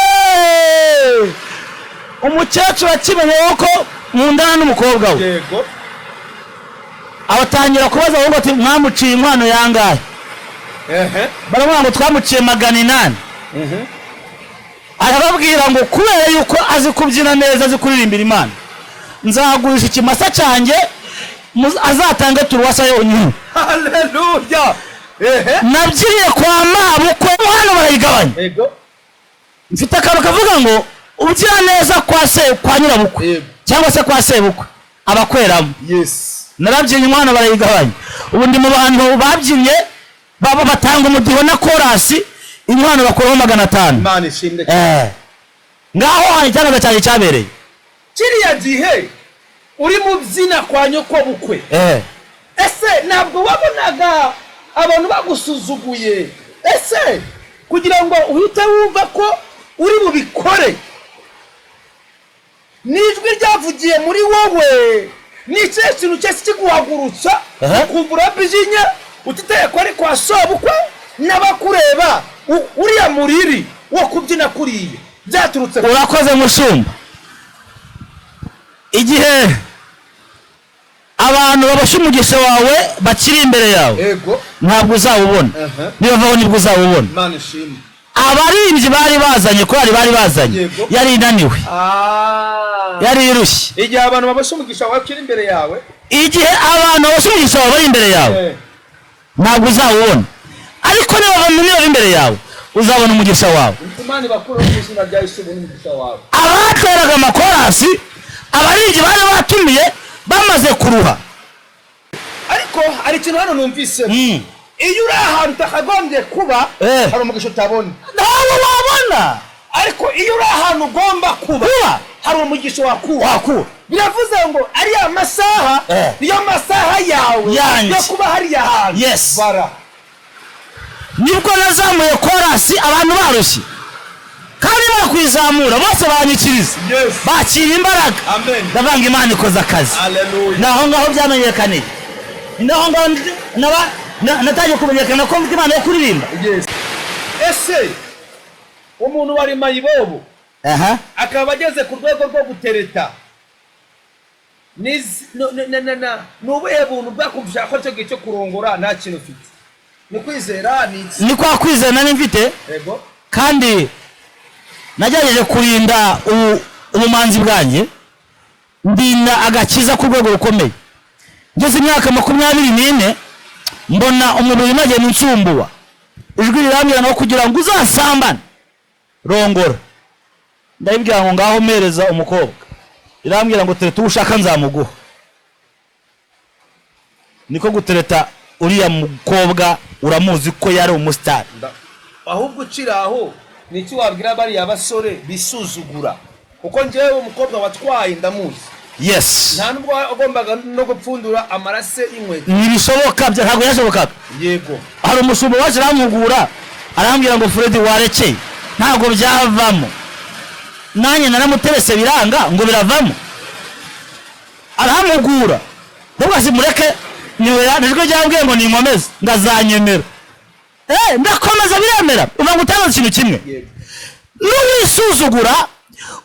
umukecuru akimenye yuko nkundana n'umukobwa we, abatangira kubaza ahubwo ati: "Mwamuciye inkwano yangahe?" Baramubwira ngo: "Twamuciye 800." Arababwira ngo: "Kubera yuko azi kubyina neza, azi kuririmbira Imana, nzagurisha ikimasa cyanjye, azatange turuwasa yonyine." Haleluya, ehe. Nabyiriye kwa mabukwe hano barayigabanya. Mfite akantu kavuga ngo ubyina neza kwa se, kwa nyirabukwe cyangwa se kwa sebukwe abakweramo. Narabyinnye, inkwano barayigabanya. Ubu ndi mu bantu babyinnye baba batanga umudiho na korasi, inkwano bakuraho 500. Imana ishimwe. Eh. Ngaho hari icyanaga cyanjye cyabereye. Kiriya gihe uri mu byina kwa nyokobukwe, ese ntabwo wabonaga abantu bagusuzuguye? Ese kugira ngo uhite wumva ko uri bubikore, n'ijwi ryavugiye muri wowe, ni ikihe kintu cyose kiguhagurutsa ukumva urabyinnye utitaye ko ari kwa sobukwe n'abakureba, uriya muriri wo kubyina kuriya byaturutse Urakoze, mushumba. Igihe abantu babasha umugisha wawe bakiri imbere yawe, ntabwo uzawubona. Nibavaho nibwo uzawubona. Imana ishimwe. Abaririmbyi bari bazanye, korali bari bazanye, yari inaniwe, yari irushye. Igihe abantu babasha umugisha wawe ukiri imbere yawe. Igihe abantu babasha umugisha wawe bari imbere yawe, ntabwo uzawubona, ariko niba niba imbere yawe, uzabona umugisha wawe. Imana ibakureho mu izina rya Yesu n'umugisha wawe. Abateraga amakorasi, abaririmbyi bari batumiye bamaze kuruha. Ariko hari ikintu hano numvise: iyo uri ahantu utakagombye kuba, hari umugisha utabona. Ntawo wabona. Ariko iyo uri ahantu ugomba kuba, kuba, hari umugisha wakuba. Wakura. Biravuze ngo ariya masaha niyo masaha yawe Yanjye. yo kuba hariya hantu. Bara. Nibwo nazamuye korasi abantu barushye, kandi bakwizamura bose banyikiriza, bakira imbaraga. Amen. Ndavanga, Imana ikoze akazi. Haleluya. Ni aho ngaho byamenyekaniye, ni aho ngaho natangiye kumenyekana ko mfite impano yo kuririmba. Yes. Ese umuntu wari mayibobo akaba ageze ku rwego rwo gutereta, ni ubuhe buntu bwakumvisha ko icyo gihe cyo kurongora nta kintu ufite? Ni kwizera? Ni iki? Ni kwa kwizera nari mfite. Kandi nagerageje kurinda ubumanzi bwanjye, ndinda agakiza ku rwego rukomeye. Ngeze imyaka 24, mbona umubiri unagenda unsumbuwa, ijwi rirambwira ngo: "Kugira ngo uzasambane, rongora." Ndayibwira ngo: "Ngaho mpereza umukobwa." Irambwira ngo: "Tereta uwo ushaka, nzamuguha." Niko gutereta uriya mukobwa, uramuzi ko yari umusitari. Ahubwo ukiri aho, ni iki wabwira bariya basore bisuzugura? Kuko njyewe umukobwa watwaye ndamuzi. Nta nubwo wagombaga no gupfundura amarase y'inkweto. Ntibishoboka, ntabwo byashobokaga. Hari umushumba waje arampugura, arambwira ngo: "Fred, warekeye, ntabwo byavamo." Nanjye naramuterese biranga ngo biravamo, arampugura, ndavuga ati: "Mureke nyobera." Nijwi ryambwiye ngo ninkomeze ndazanyemera. Ndakomeza biremera. Uva ngo utabaza ikintu kimwe. Nuwisuzugura,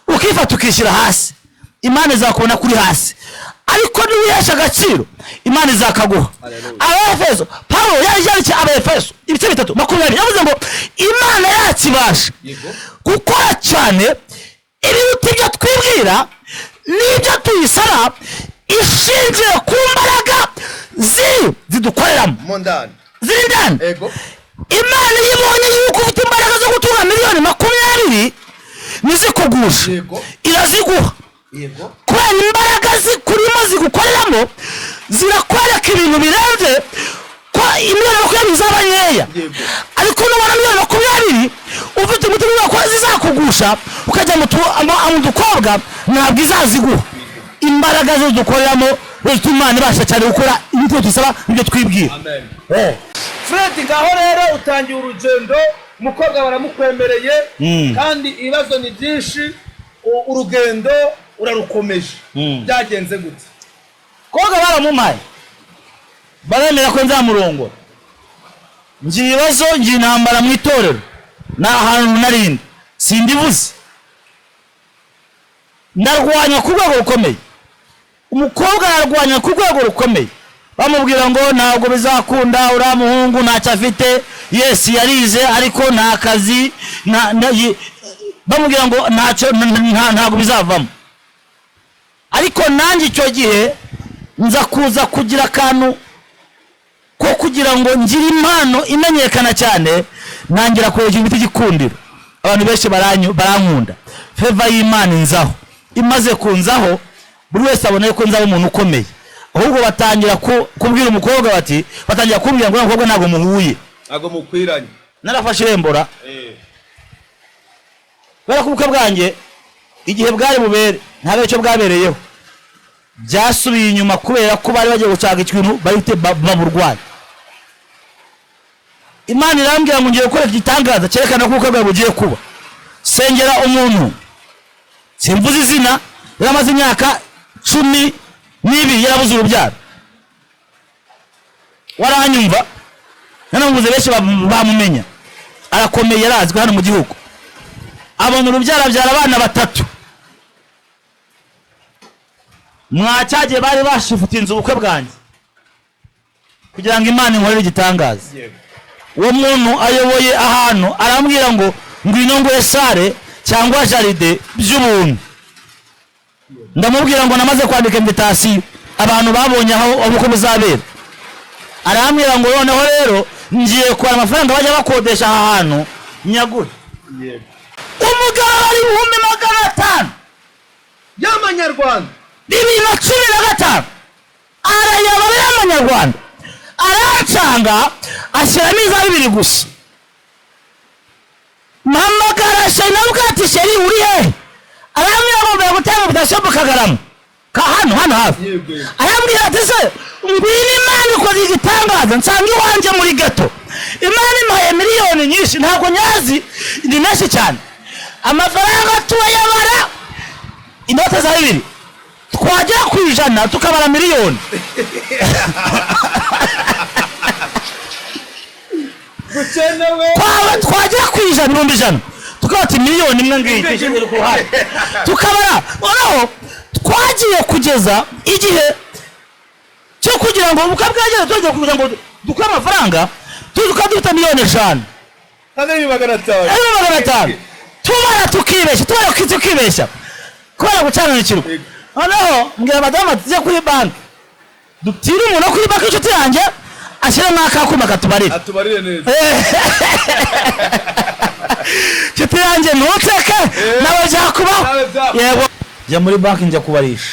ukifata, ukishyira hasi, Imana izakubona kuri hasi, ariko niwihesha agaciro, Imana izakaguha. Hallelujah. Abaefeso, Pawulo yari yandikiye Abaefeso ibice 3:20, yavuze ngo Imana yakibasha gukora cyane ibiruta ibyo twibwira n'ibyo tuyisaba, ishingiye ku mbaraga zidukoreramo. Mo ndani. Ziri ndani. Imana iyo ibonye yuko ufite imbaraga zo gutunga miliyoni 20 ntizikugushe, iraziguha, kubera imbaraga zikurimo, zigukoreramo, zirakwereka ibintu birenze ko miliyoni 20 zaba nkeya. Ariko nubona miliyoni 20 ufite umutima uvuga ko zizakugusha, ukajya mu dukobwa, ntabwo izaziguha. Imbaraga zidukoreramo Rero Imana ibasha cyane gukora ibyo dusaba n'ibyo twibwira. Amen. Eh. Fred, ngaho rero utangiye urugendo, umukobwa baramukwemereye, kandi ibibazo ni byinshi, urugendo urarukomeje. Byagenze gute? Koga baramumpaye, baremera ko nzamurongora. Ngira ibibazo, ngira intambara mu itorero, ni ahantu narindi sindivuze, ndarwanya ku rwego rukomeye. Umukobwa ararwanya ku rwego rukomeye, bamubwira ngo ntabwo bizakunda, uriya muhungu ntacyo afite, yes yarize ariko nta kazi, bamubwira ngo ntacyo, ntabwo bizavamo. Ariko nanjye icyo gihe nza kuza kugira akantu ko kugira ngo ngire impano imenyekana cyane, ntangira kwegera ibiti gikundiro. Abantu benshi barankunda, favor y'Imana inzaho. Imaze kunzaho, buri wese abona yuko nzaba umuntu ukomeye. Ahubwo batangira kubwira umukobwa bati, batangira kumbwira ngo uriya mukobwa ntabwo muhuye. Ntabwo mukwiranye. Narafashe irembora kubera ko ubukwe bwanjye igihe bwari bubere ntabwo icyo bwabereyeho, byasubiye inyuma kubera ko bari bagiye gushaka ikintu bahite baburwaye. Imana irambwira ngo ngiye gukora igitangaza cyerekana ko ubukwe bwawe bugiye kuba. Sengera umuntu, simvuze izina, yari amaze imyaka 12 yarabuze urubyaro. Waranyumva, nanamubuze, benshi bamumenya, arakomeye, yarazwi hano mu gihugu. Abona urubyaro, abyara abana batatu. Mwacyagiye bari bashifuta inzu ubukwe bwanjye kugira ngo Imana inkorere igitangaza. Uwo muntu ayoboye ahantu, arambwira ngo ngwino nguhe salle cyangwa jardin by'ubuntu. Ndamubwira ngo namaze kwandika invitation, abantu babonye aho ubukwe buzabera. Arambwira ngo noneho rero ngiye kubara amafaranga bajya bakodesha aha hantu nyagure. Umugabo ari 500,000 y'amanyarwanda. 2015 arayabara y'amanyarwanda, arancanga, ashyiramo iza bibiri gusa. Mpamagara chéri, nawe ati: "Chéri, uri hehe?" Arambwira ngo mbere gutanga invitation mu Kagarama ka hano hano hafi. Arambwira ati: "Se ngwino, Imana ikoze igitangaza, nsanga iwanjye muri gato, Imana impaye miliyoni nyinshi, ntabwo nyazi, ni menshi cyane." Amafaranga turayabara, inote za bibiri, twagera ku 100 tukabara miliyoni. Gukenewe. Twaba twagera ku 100, 100,000, tukaba ati miliyoni 1 ngiyi tuyishyize ku ruhande, tukabara. Noneho twagiye kugeza igihe cyo kugira ngo ubukwe bwageze, tugiye kugira ngo dukure amafaranga, tuzi ko dufite miliyoni 5. Kandi ni 500. Ari 500, tubara tukibeshya, tubara tukibeshya kubera gucanganukirwa. Noneho mbwira madamu ati: "Tujye kuri banki, dutire umuntu wo kuri banki inshuti yanjye, ashyiremo akakuma katubarira." Atubarire neza. Inshuti yanjye, ntutseke, nawe byakubaho. Nawe byakubaho. Yego, njya muri banki, njya kubarisha,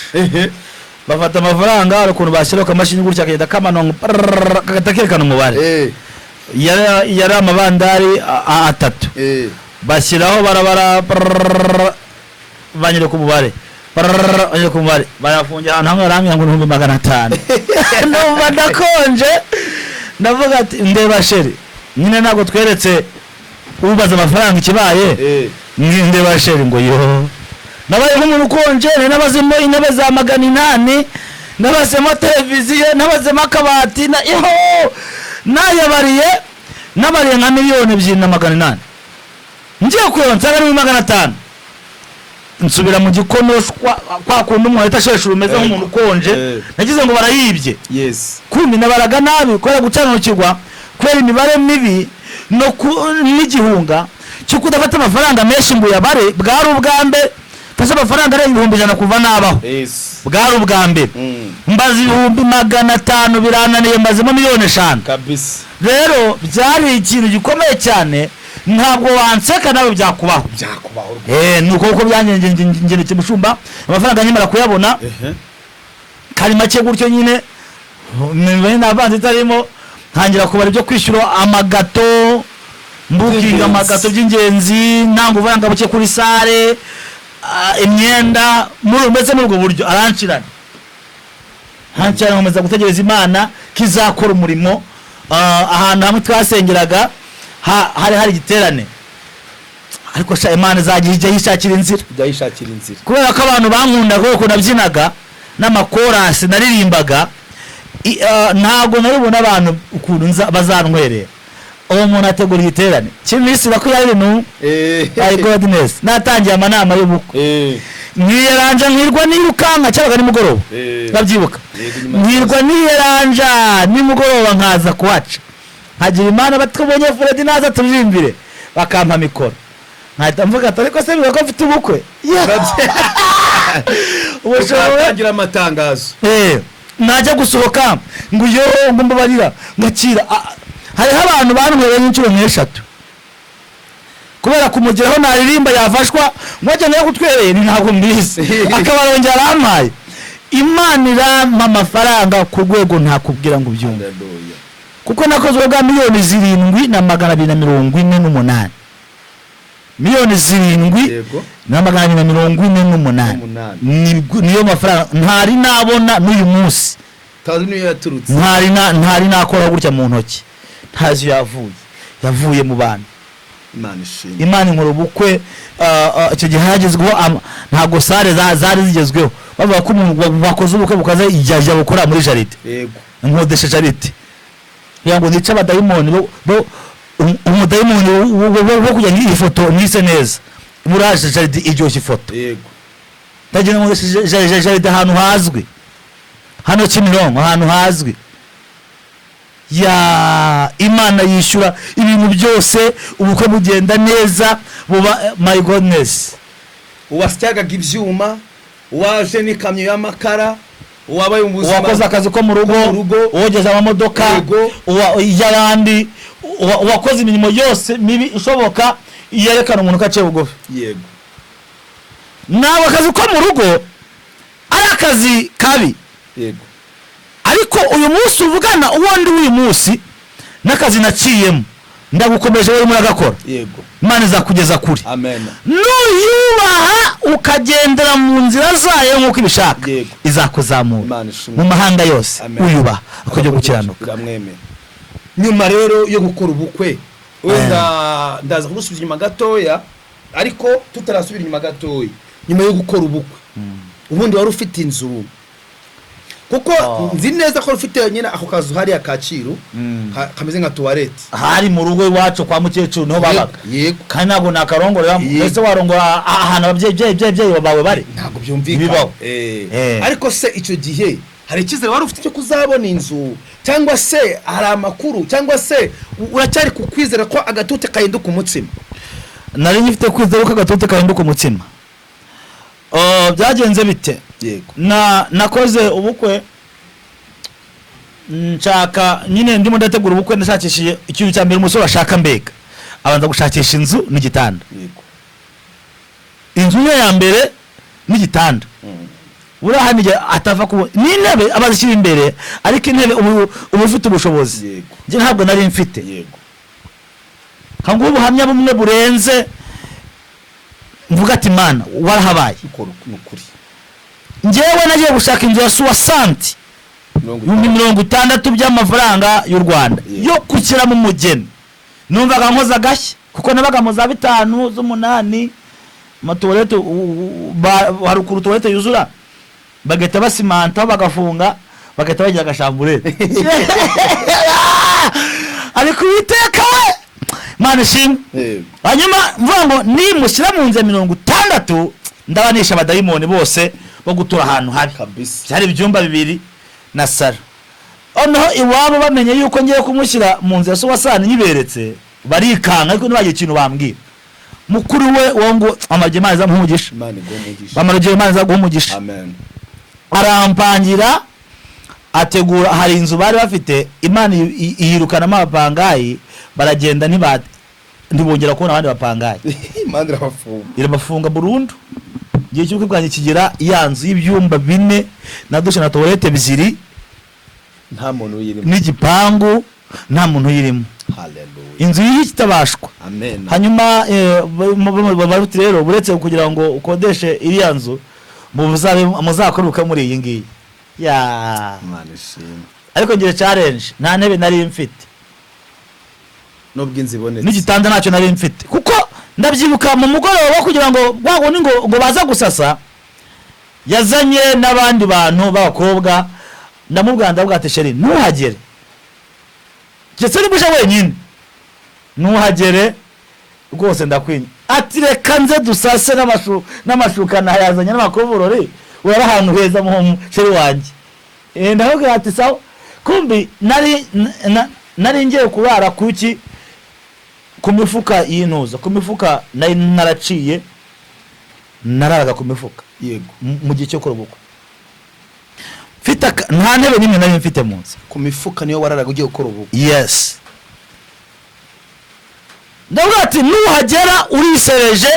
bafata amafaranga, hari ukuntu bashyiraho akamashini gutya kagenda kamanura ngo prrrr, kagahita kerekana umubare. Yari amabandari atatu, bashyiraho barabara prrrr, banyereka umubare, prrrr, banyereka umubare, barafungira ahantu hamwe, barambwira ngo 500,000. Numva ndakonje, ndavuga ati: "Ndeba chéri, nyine ntabwo tweretse ubaza amafaranga ikibaye." Ndeba chéri ngo yo, nabaye nk'umuntu ukonje. Nari nabazemo intebe za 800, nabazemo televiziyo, nabazemo akabati, na yo nayabariye, nabariye nka 2,800,000. Ngiye kureba nsanga ari 500,000. Nsubira mu gikonoshwa kwa kundi umuntu ahita asheshe, umeze nk'umuntu ukonje. Nagize ngo barayibye. Kumbi nabaraga nabi kubera gucanukirwa, kubera imibare mibi no n'igihunga cyo kudafata amafaranga menshi ngo uyabare. Bwari ubwa mbere mfashe amafaranga arenga 100,000 kuva nabaho. Bwari ubwa mbere. Mbaza 500,000 birananiye, mbazemo miliyoni 5. Kabisa. Rero byari ikintu gikomeye cyane. Ntabwo wanseka, nawe byakubaho. Byakubaho rwose. Ni uko kuko byangengerekeye, mushumba. Amafaranga nkimara kuyabona, kari make gutyo nyine, imibare n'avanze itarimo, ntangira kubara ibyo kwishyura amagato, mbukinga. By'ingenzi. Amagato by'ingenzi, ntanga uburanga buke kuri salle, imyenda, muri mbese muri ubwo buryo arancirana. Nkancara nkomeza gutegereza Imana ko izakora umurimo. Ahantu hamwe twasengeraga hari hari igiterane, ariko sha, Imana izajya ijya yishakira inzira. Ijya yishakira inzira. Kubera ko abantu bankundaga uko nabyinaga n'amakorasi naririmbaga, ntabwo nari bubone abantu ukuntu bazantwerera. Uwo muntu ategura igiterane cy'iminsi 21. My goodness, natangiye amanama y'ubukwe, nkiyeranja, nkirwa nirukanka, cyabaga nimugoroba. Ndabyibuka. Yego, nyuma ya Nkirwa niyeranja nimugoroba, nkaza kuhaca, nkagira Imana batubonye Fred naza turirimbire, bakampa mikoro, nkahita mvuga ati: "Ariko se bivuga ko mfite ubukwe?" Ubushobozi. Ukatangira amatangazo. Najya gusohoka ngo yo ngo mbabarira ngakira. Hariho abantu bantwereye nk'inshuro nk'eshatu kubera kumugeraho, naririmba yafashwa ngo ajya nayo gutwereye, ni ntabwo mbizi, akaba arongera arampaye. Imana irampa amafaranga ku rwego ntakubwira ngo ubyumve. Hallelujah. Kuko nakozwe bwa 7,248,000,000, miliyoni 7 na 248. Umunani. Niyo mafaranga ntari nabona n'uyu munsi. Tazi niyo yaturutse. Ntari nakora gutya mu ntoki, ntazi iyo yavuye, yavuye mu bantu. Imana ishimwe. Imana inkora ubukwe. Icyo gihe hagezweho ntabwo salle zari zigezweho, bavuga ko umuntu bakoze ubukwe bukaze ijya bukora muri jardin. Nkodesha jardin kugira ngo nice abadayimoni umudayimoni wo kugira ngo iyi foto nise neza, muraje jardin iryoshye ifoto. Ndagira ngo nkodeshe jardin ahantu hazwi hano Kimironko, ahantu hazwi ya Imana yishyura ibintu byose, ubukwe bugenda neza buba, my goodness. Uwasyagaga ibyuma, uwaje n'ikamyo y'amakara, uwabaye mu buzima Uwakoze akazi ko mu rugo, ko mu rugo. uwogeza amamodoka, iy'abandi, uwakoze imirimo yose mibi ishoboka yerekana umuntu ko aciye bugufi. Ntabwo akazi ko mu rugo ari akazi kabi, ariko uyu munsi uvugana uwo ndi w'uyu munsi n'akazi naciyemo, ndagukomeje, wowe urimo uragakora. Imana izakugeza kure. Amen. Nuyubaha ukagendera mu nzira zayo nk'uko ibishaka, izakuzamura Imana ishimwe. mu mahanga yose. Amen. Uyubaha akajya gukiranuka. Biramwemera. Nyuma rero yo gukora ubukwe, wenda ndaza kugusubiza inyuma gatoya, ariko tutarasubira inyuma gatoya, nyuma yo gukora ubukwe ubundi wari ufite inzu? Kuko nzi neza ko ufite nyine ako kazu hariya Kacyiru kameze nka toilette. Hari mu rugo iwacu kwa mukecuru, niho babaga. Kandi ntabwo nakarongorera. Ese warongora ahantu ababyeyi byeyi bawe bari? Ntabwo byumvikana. Ntibibaho. Ariko se icyo gihe hari icyizere wari ufite cyo kuzabona inzu, cyangwa se hari amakuru, cyangwa se uracyari ku kwizera ko agatute kahinduka umutsima? Nari ngifite kwizera ko agatute kahinduka umutsima. Byagenze bite? Na nakoze ubukwe, nshaka nyine, ndimo ndategura ubukwe, ndashakishije ikintu cya mbere umusore ashaka, mbega abanza gushakisha inzu n'igitanda. Inzu ye ya mbere n'igitanda. Buriya hano igihe atava ku n'intebe aba azishyira imbere, ariko intebe uba ufite ubushobozi. Njye ntabwo nari mfite. Nkanguha ubuhamya bumwe burenze, mvuga ati: "Mana, warahabaye." Ukora ni ukuri. Njyewe nagiye gushaka inzu ya soixante Mirongo 60,000 by'amafaranga y'u Rwanda yo gushyiramo umugeni. Numvaga nkoze agashya kuko nabaga mu za bitanu z'umunani, amatoilette hari ukuntu toilette yuzura bagahita basimantaho, bagafunga, bagahita bagira agachambrette. Ariko Uwiteka we, Mana ishimwe. Hanyuma mvuga ngo nimushyira mu nzu ya 60, ndabanisha abadayimoni bose bo gutura ahantu habi. Byari ibyumba bibiri na salon. Noneho iwabo bamenye yuko ngiye kumushyira mu nzu ya soixante, nyiberetse barikanga, ariko ntibagira ikintu bambwira. Mukuru we uwo ngo amajye, Imana izamuha umugisha. Imana iguhe umugisha. Bamara Imana izaguha umugisha. Amen. Arampangira, ategura, hari inzu bari bafite, Imana iyirukanamo abapangayi, baragenda, ntibongera kubona abandi bapangayi. Imana irabafunga. Irabafunga burundu. Igihe cy'ubukwe bwanjye kigera, ya nzu y'ibyumba bine na douche na toilette ebyiri, Nta muntu uyirimo. n'igipangu, nta muntu uyirimo. Haleluya. Inzu y'ikitabashwa. Amen. Hanyuma baruti rero, uretse kugira ngo ukodeshe iriya nzu, muzakore ubukwe muri iyi ngiyi. Ya. Imana ishimwe. Ariko ngira challenge, nta ntebe nari mfite. Nubwo inzu ibonetse. N'igitanda ntacyo nari mfite, kuko ndabyibuka mu mugoroba kugira ngo wa wundi ngo baza gusasa, yazanye n'abandi bantu b'abakobwa. Ndamubwira, ndabwira ati: "Chérie, ntuhagere, keretse niba uje wenyine, ntuhagere rwose, ndakwinya." Ati: "Reka nze dusase n'amashuka nayazanye n'amakovurori, uraba ahantu heza mu chérie wanjye." Ndamubwira ati: "Sawa." Kumbi nari ngiye kurara kuki? Ku mifuka y'intuza, ku mifuka nari naraciye, nararaga ku mifuka. Mu gihe cyo gukora ubukwe mfite nta ntebe n'imwe nari mfite mu nzu. Ku mifuka niyo wararaga ugiye gukora ubukwe? Yes. Ndavuga ati: "Nuhagera urisebeje,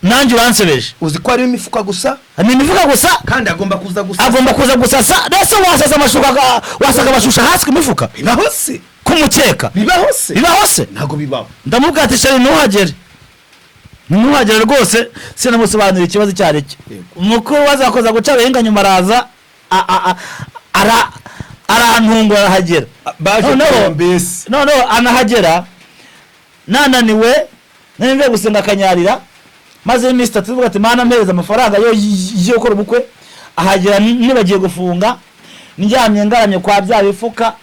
nanjye uransebeje." Uzi ko harimo imifuka gusa? Ni imifuka gusa. Kandi agomba kuza gusa. Agomba kuza gusasa. Mbese wasasa amashuka, wasaga amashusho hasi ku mifuka? Bibaho se? Ku mukeka? Bibaho se? Bibaho se? Ntabwo bibaho. Ndamubwira ati: "Chérie, ntuhagere, ntuhagere rwose." Sinamusobanurira ikibazo icyo ari cyo. Umukuru wazakoza guca abahinga, nyuma araza arantungura, arahagera. Baje kureba mbese. Noneho anahagera nananiwe, nari mvuye gusenga akanyarira, maze iminsi 3 tuvuga ati: "Mana, mpereza amafaranga yo gukora ubukwe." Ahagera nibagiye gufunga, ndyamye ngaramye kwa bya bifuka,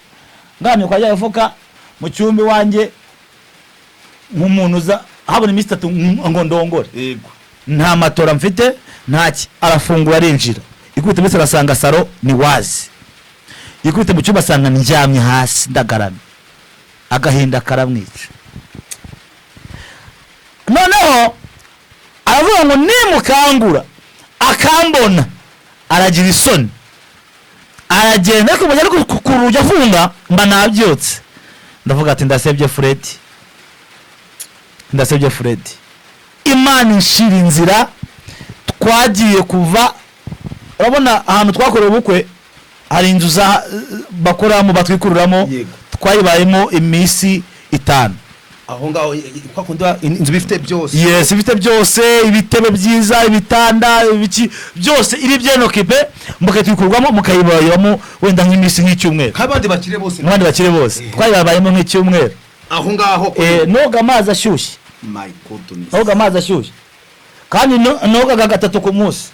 ngaramye kwa bya bifuka mu cyumba iwanjye, nk'umuntu uza habona iminsi 3 ngo ndongore. Nta matora mfite, ntaki. Arafungura, arinjira, ikubita mbese arasanga salon ni wazi, ikubita mu cyumba asanga ndyamye hasi ndagaramye, agahinda karamwica. Noneho aravuga ngo nimukangura akambona aragira isoni. Aragenda, ariko mujya ari ku rugi afunga, mba nabyutse. Ndavuga ati: "Ndasebye Fred, ndasebye Fred." Imana inshira inzira. Twagiye kuva, urabona ahantu twakorewe ubukwe hari inzu za bakoramo, batwikururamo. Twayibayemo iminsi 5. Aho ngaho kwa kundi inzu bifite byose? Yes, ifite byose, ibitebe byiza, ibitanda, ibiki byose, iri byenokipe, mukatwikurwamo, mukayibayemo wenda nk'iminsi, nk'icyumweru. Nk'abandi bakire bose. Nk'abandi bakire bose. Twayibayemo nk'icyumweru. Aho ngaho? Noga amazi ashyushye. My goodness. Noga amazi ashyushye, kandi nogaga gatatu ku munsi,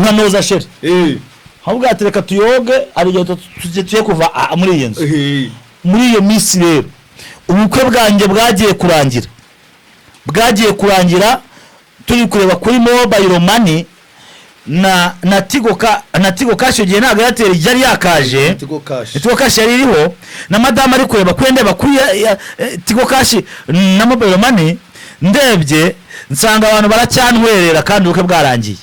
nkanoza chérie. Ahubwo ati: "Reka tuyoge." Hari igihe tugiye kuva muri iyi nzu. Muri iyo minsi rero ubukwe bwanjye bwagiye kurangira, turi kureba kuri mobile money na Tigo Cash. Icyo gihe ntabwo Airtel yari yakaje. Tigo Cash. Tigo Cash yari iriho, na madamu ari kureba kuri, ndeba kuri Tigo Cash na mobile money, ndebye nsanga abantu baracyantwerera kandi ubukwe bwarangiye.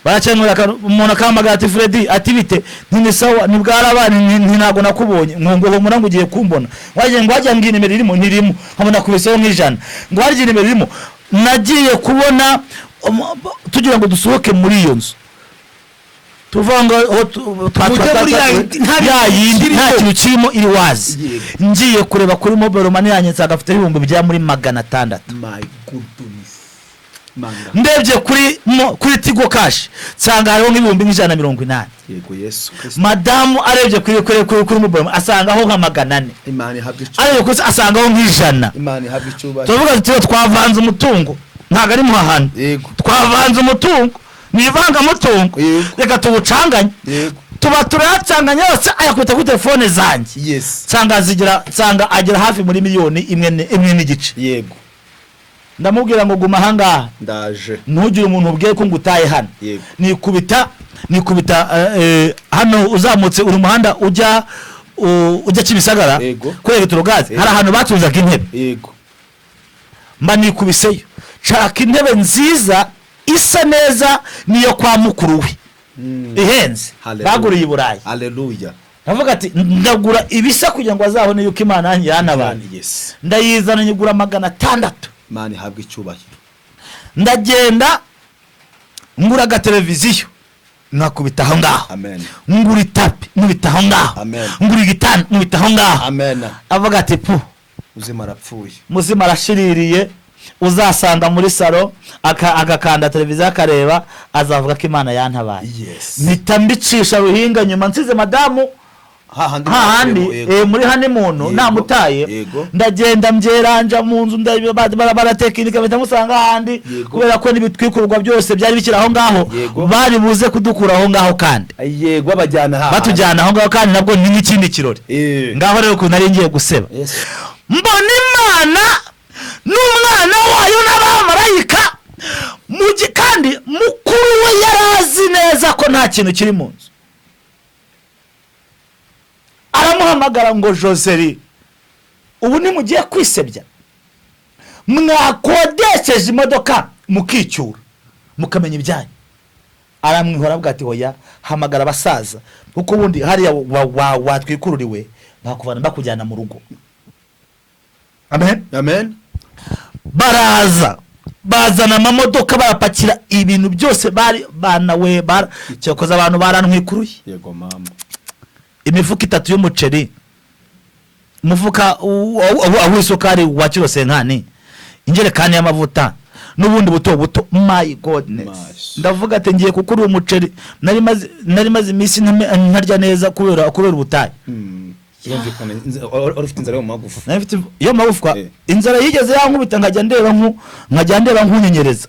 Baracyantwerera kandi umuntu akahamagara ati: "Freddy," ati: "Bite?" Nti: "Ni sawa." "Ntibwaraba nti ntabwo nakubonye." Ngo: "Humura," ngo: "ugiye kumbona." Wagiye ngo wajya ngo iyi nimero irimo, ntirimo, nkabona kubiseho nk'ijana, ngo harya nimero irimo. Nagiye kubona tugira ngo dusohoke muri iyo nzu, tuvuga ngo aho Mujye muri ya yindi, nta ya yindi nta kirimo. kintu kirimo, iri wazi. Ngiye kureba kuri mobile money yanjye, nsanga afite ibihumbi bigera muri 600. My goodness. Manga. Ndebye kuri Tigo Cash, nsanga hariho nk'ibihumbi nk'180. Yego, Yesu Kristo. Madamu arebye kuri mobile money, asangaho nka 400. Imana ihabwa icyubahiro. Arebye kuri asangaho nk'ijana. Imana ihabwa icyubahiro. Turavuga tuti: "Twavanze umutungo, ntabwo ari muhahano." Twavanze umutungo, ni ivangamutungo. Reka tuwucanganye. Tuba turayacanganya yose, ayakubita kuri telefone zanjye. Nsanga agera hafi muri miliyoni 1 1.5. Ndamubwira ngo: "Guma ahangaha." Ndaje. "Ntugire umuntu ubwiye ko ngutaye hano." Nikubita hano uzamutse uri muhanda ujya Kimisagara, kuri Electrogaz, hari ahantu bacuruzaga intebe. Mba nikubiseyo, nshaka intebe nziza isa neza niyo kwa mukuru we ihenze, Hallelujah. baguriye i Burayi. Haleluya. Ndavuga ati: "Ndagura ibisa kugira ngo azabone yuko Imana yanjye yantabara." Ndayizana, nyigura 600. Imana ihabwa icyubahiro. Ndagenda ngura agateleviziyo, nkakubita aho ngaho. Amen. Ngura itapi, nkubita aho ngaho. Amen. Ngura igitanda, nkubita aho ngaho. Amen. Avuga ati: "Pu." Uzima arapfuye. Muzima arashiririye. Uzasanga muri salo agakanda televiziyo akareba, azavuga ko Imana yantabaye. Mpita mbicisha ruhinga nyuma, nsize madamu hahandi. Hahandi. Yego. Muri honeymoon. Namutaye. Ndagenda mbyeranja mu nzu, baratekinika, mpita musanga ahandi. Kubera ko n'ibitwikurwa byose byari bikiri aho ngaho, bari buze kudukura aho ngaho kandi Yego, babajyana hahandi. Batujyana aho ngaho kandi nabwo ni n'ikindi kirori. Ngaho rero ukuntu nari ngiye guseba. Mbona Imana n'umwana wayo n'abamarayika kandi mukuru we yari azi neza ko nta kintu kiri mu nzu, aramuhamagara ngo: "Joseri, ubu ntimugiye kwisebya? Mwakodesheje imodoka mukicyura, mukamenya ibyanyu." Aramwihora, avuga ati: "Hoya, hamagara abasaza, kuko ubundi hariya watwikururiwe bakuvana bakujyana mu rugo." Amen. Amen. Baraza, bazana amamodoka, barapakira ibintu byose bari banawe bara cyakoze. Abantu barantwikuruye. Yego mama. Imifuka itatu y'umuceri, umufuka w'isukari wa kilo cinquante, injerekani y'amavuta n'ubundi buto buto. My goodness. Nice. Ndavuga ati: "Ngiye kukura umuceri." Nari maze iminsi ntarya neza kubera ubutayu. Birumvikana, wari ufite inzara yo mu magufa. Nari mfite iyo magufwa. Inzara yigeze yankubita, nkajya ndeba nkunyenyereza.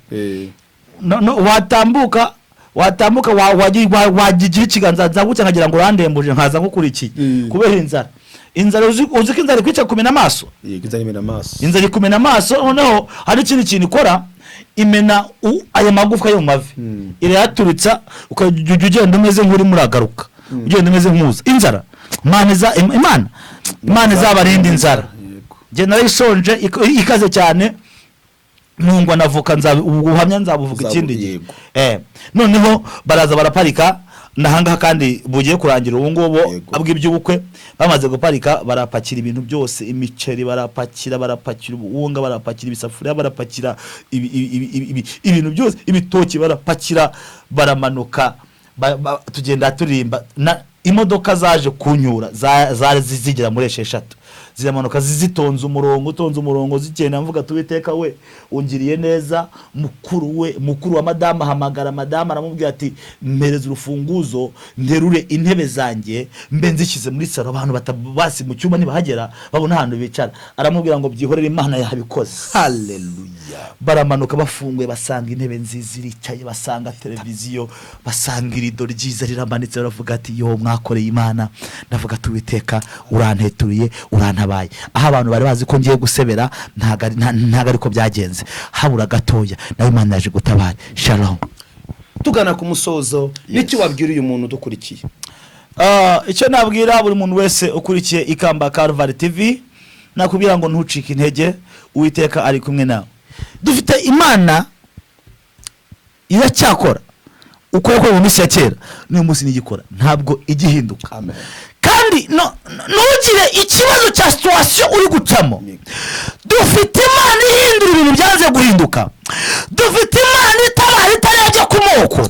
No, watambuka wagira ikiganza nzagutse nkagira ngo urandembuje, nkaza nkukurikiye kubera inzara. Inzara, uzi ko inzara ikwica kumena amaso? Yego, inzara imena amaso. Inzara ikumena amaso. Noneho hari ikindi kintu ikora, imena aya magufwa yo mu mavi, irayaturitsa, ukajya ugenda umeze nk'urimo uragaruka, ugenda umeze nk'uza inzara. Imana izabarinda inzara. Njye narayishonje ikaze cyane, ntungwa navuka ubu buhamya nzabuvuga ikindi gihe. Noneho baraza baraparika nahangaha kandi bugiye kurangira ubu ngubu bw'iby'ubukwe. Bamaze guparika, barapakira ibintu byose: imiceri barapakira, barapakira ubuwunga, barapakira ibisafuriya, barapakira ibintu byose, ibitoki barapakira, baramanuka, tugenda turirimba. Imodoka zaje kunyura zari zigera muri 6, ziramanuka zitonze umurongo, utonze umurongo, zigenda. Mvuga tuwiteka we ungiriye neza. Mukuru we, mukuru wa madamu ahamagara madamu, aramubwira ati: "Mpereza urufunguzo nterure intebe zanjye mbe nzishyize muri salo, abantu basi mu cyumba nibahagera babona ahantu bicara." Aramubwira ngo: "Byihorere, Imana yabikoze." Haleluya. Baramanuka, bafunguye basanga intebe nziza iricaye, basanga televiziyo, basanga irido ryiza riramanitse. Baravuga ati: "Yo, mwakoreye Imana." Ndavuga ati: "Uwiteka uranteturiye, urantabaye." Aho abantu bari bazi ko ngiye gusebera, ntago ariko byagenze. Habura gatoya, nawe Imana yaje gutabara. Shalom. Tugana ku musozo, n'icyo wabwira uyu muntu udukurikiye? Icyo nabwira buri muntu wese ukurikiye Ikamba Calvary TV, nakubwira ngo ntucike intege, Uwiteka ari kumwe nawe. Dufite Imana iracyakora uko yakoze mu minsi ya kera, n'uyu munsi nigikora, ntabwo igihinduka. Amen. Kandi ntugire ikibazo cya situation uri gucamo. Dufite Imana ihindura ibintu byanze guhinduka. Dufite Imana itabara itarebye ku moko.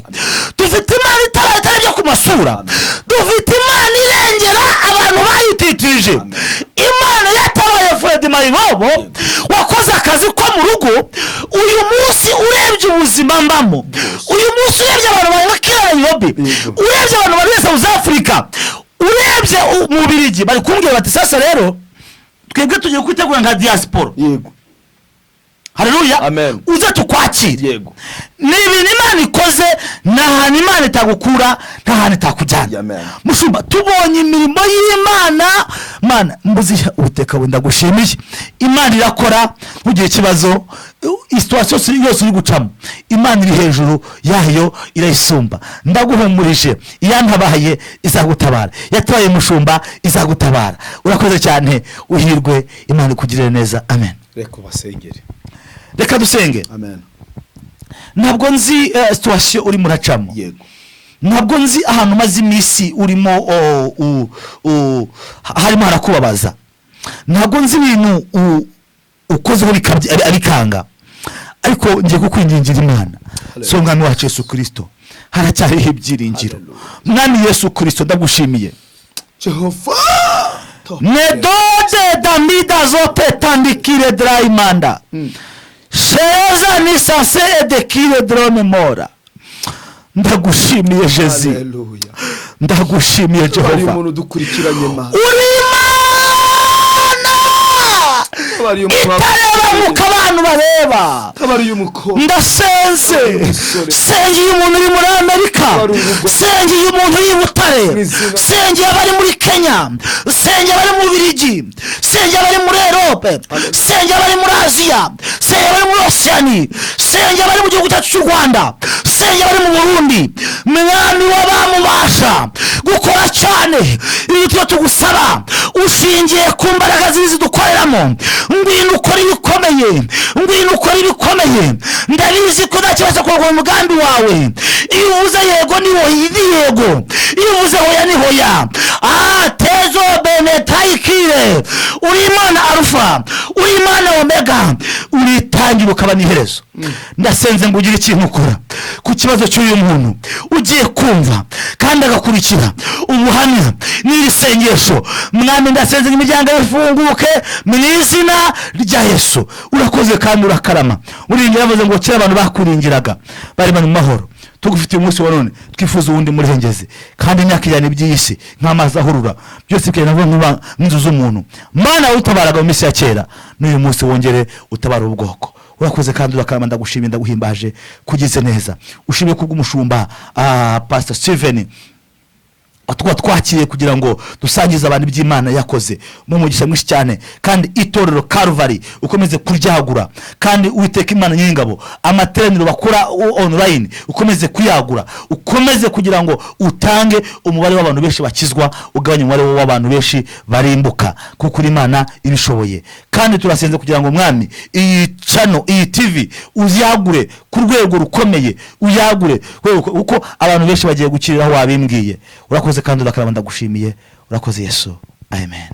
Dufite Imana itabara itarebye ku masura. Dufite Imana irengera abantu bayititije. Imana yatabaye Fred Mayibobo wakoze akazi ko mu rugo. Uyu munsi urebye ubuzima mbamo, uyu munsi urebye abantu bari nka kira Nairobi, urebye abantu bari South Africa, urebye mu Bubiligi, bari kumbwira bati: "Sasa rero twebwe tugiye kwitegura nka diaspora." Haleluya. Amen. Uze tukwakire. Ni ibintu Imana ikoze. Nta hantu Imana itagukura, nta hantu itakujyana. Amen. Mushumba, tubonye imirimo y'Imana. Mana mbuzi, Uwiteka wenda gushimiye. Imana irakora. Ntugire ikibazo, situation yose uri gucamo, Imana iri hejuru yayo, irayisumba. Ndaguhumurije, iyantabaye izagutabara. Yatabaye mushumba, izagutabara. Urakoze cyane, uhirwe, Imana ikugirire neza. Amen. Reka ubasengere. Reka dusenge. Amen. Ntabwo nzi situation urimo uracamo. Ntabwo nzi ahantu umaze iminsi urimo harimo harakubabaza. Ntabwo nzi ibintu ukozeho bikanga, ariko ngiye kukwingingira Imana. So Mwami wacu Yesu Kirisito, haracyariho ibyiringiro. Mwami Yesu Kirisito, ndagushimiye. Jehova. Nedode damida zote tandikire draimanda. Tereza ni sanse edekire drone mora. Ndagushimiye Jezi. Haleluya. Ndagushimiye Hari Jehova. umuntu udukurikiranye, Mana. Uri Imana Tabariye umuntu. itareba nk'uko abantu bareba. Tabariye umukobwa. Ndasenze, sengeye umuntu uri muri Amerika, sengeye umuntu uri i Butare, sengeye abari muri Kenya, sengeye abari mu Birigi, sengeye abari muri Erope, sengeye abari muri Aziya, sengeye abari muri Osiyani, sengeye abari mu gihugu cyacu cy'u Rwanda, sengeye abari mu Burundi. Mwami w'abamubasha gukora cyane ibi tuba tugusaba ushingiye ku mbaraga zibi zidukoreramo, ngwino ukore ibikomeye, ngwino ukore ibikomeye. Ndabizi ko nta kibazo kurwanya umugambi wawe. Iyo uvuze yego ni ni yego, iyo uvuze hoya ni hoya. Ah, tezo benetayikire, uri Imana Arufa, uri Imana Omega, uritangira ukaba n'iherezo. Ndasenze ngo ugire ikintu ukora ku kibazo cy'uyu muntu ugiye kumva kandi agakurikira ubuhamya n'iri sengesho. Mwami, ndasenze ngo imiryango ifunguke mu izina rya Yesu. Urakoze kandi urakarama. Uringira, yavuze ngo kera abantu bakuringiraga bari bari mu mahoro. Tugufitiye umunsi wa none, twifuza uwundi murengezi, kandi imyaka ijyana iby'iyi si nk'amazi ahurura, byose bikagenda nkuba nk'inzu z'umuntu. Mana utabaraga mu minsi ya kera, n'uyu munsi wongere utabara ubwoko. Urakoze kandi urakarama. Ndagushimiye, ndaguhimbaje kugize neza. Ushimiye kubw'umushumba Pastor Steven tuba twakiriye kugira ngo dusangize abantu iby'Imana yakoze mu mugisha mwinshi cyane, kandi itorero Karuvari ukomeze kuryagura, kandi Uwiteka Imana Nyir'ingabo, amateraniro bakora online ukomeze kuyagura, ukomeze kugira ngo utange umubare w'abantu benshi bakizwa, ugabanye umubare w'abantu benshi barimbuka, kuko uri Imana ibishoboye. Kandi turasenze kugira ngo, Mwami, iyi channel, iyi TV uyagure ku rwego rukomeye, uyagure kuko abantu benshi bagiye gukiriraho wabimbwiye. Urakoze kandi urakarama. Ndagushimiye, urakoze Yesu, amen.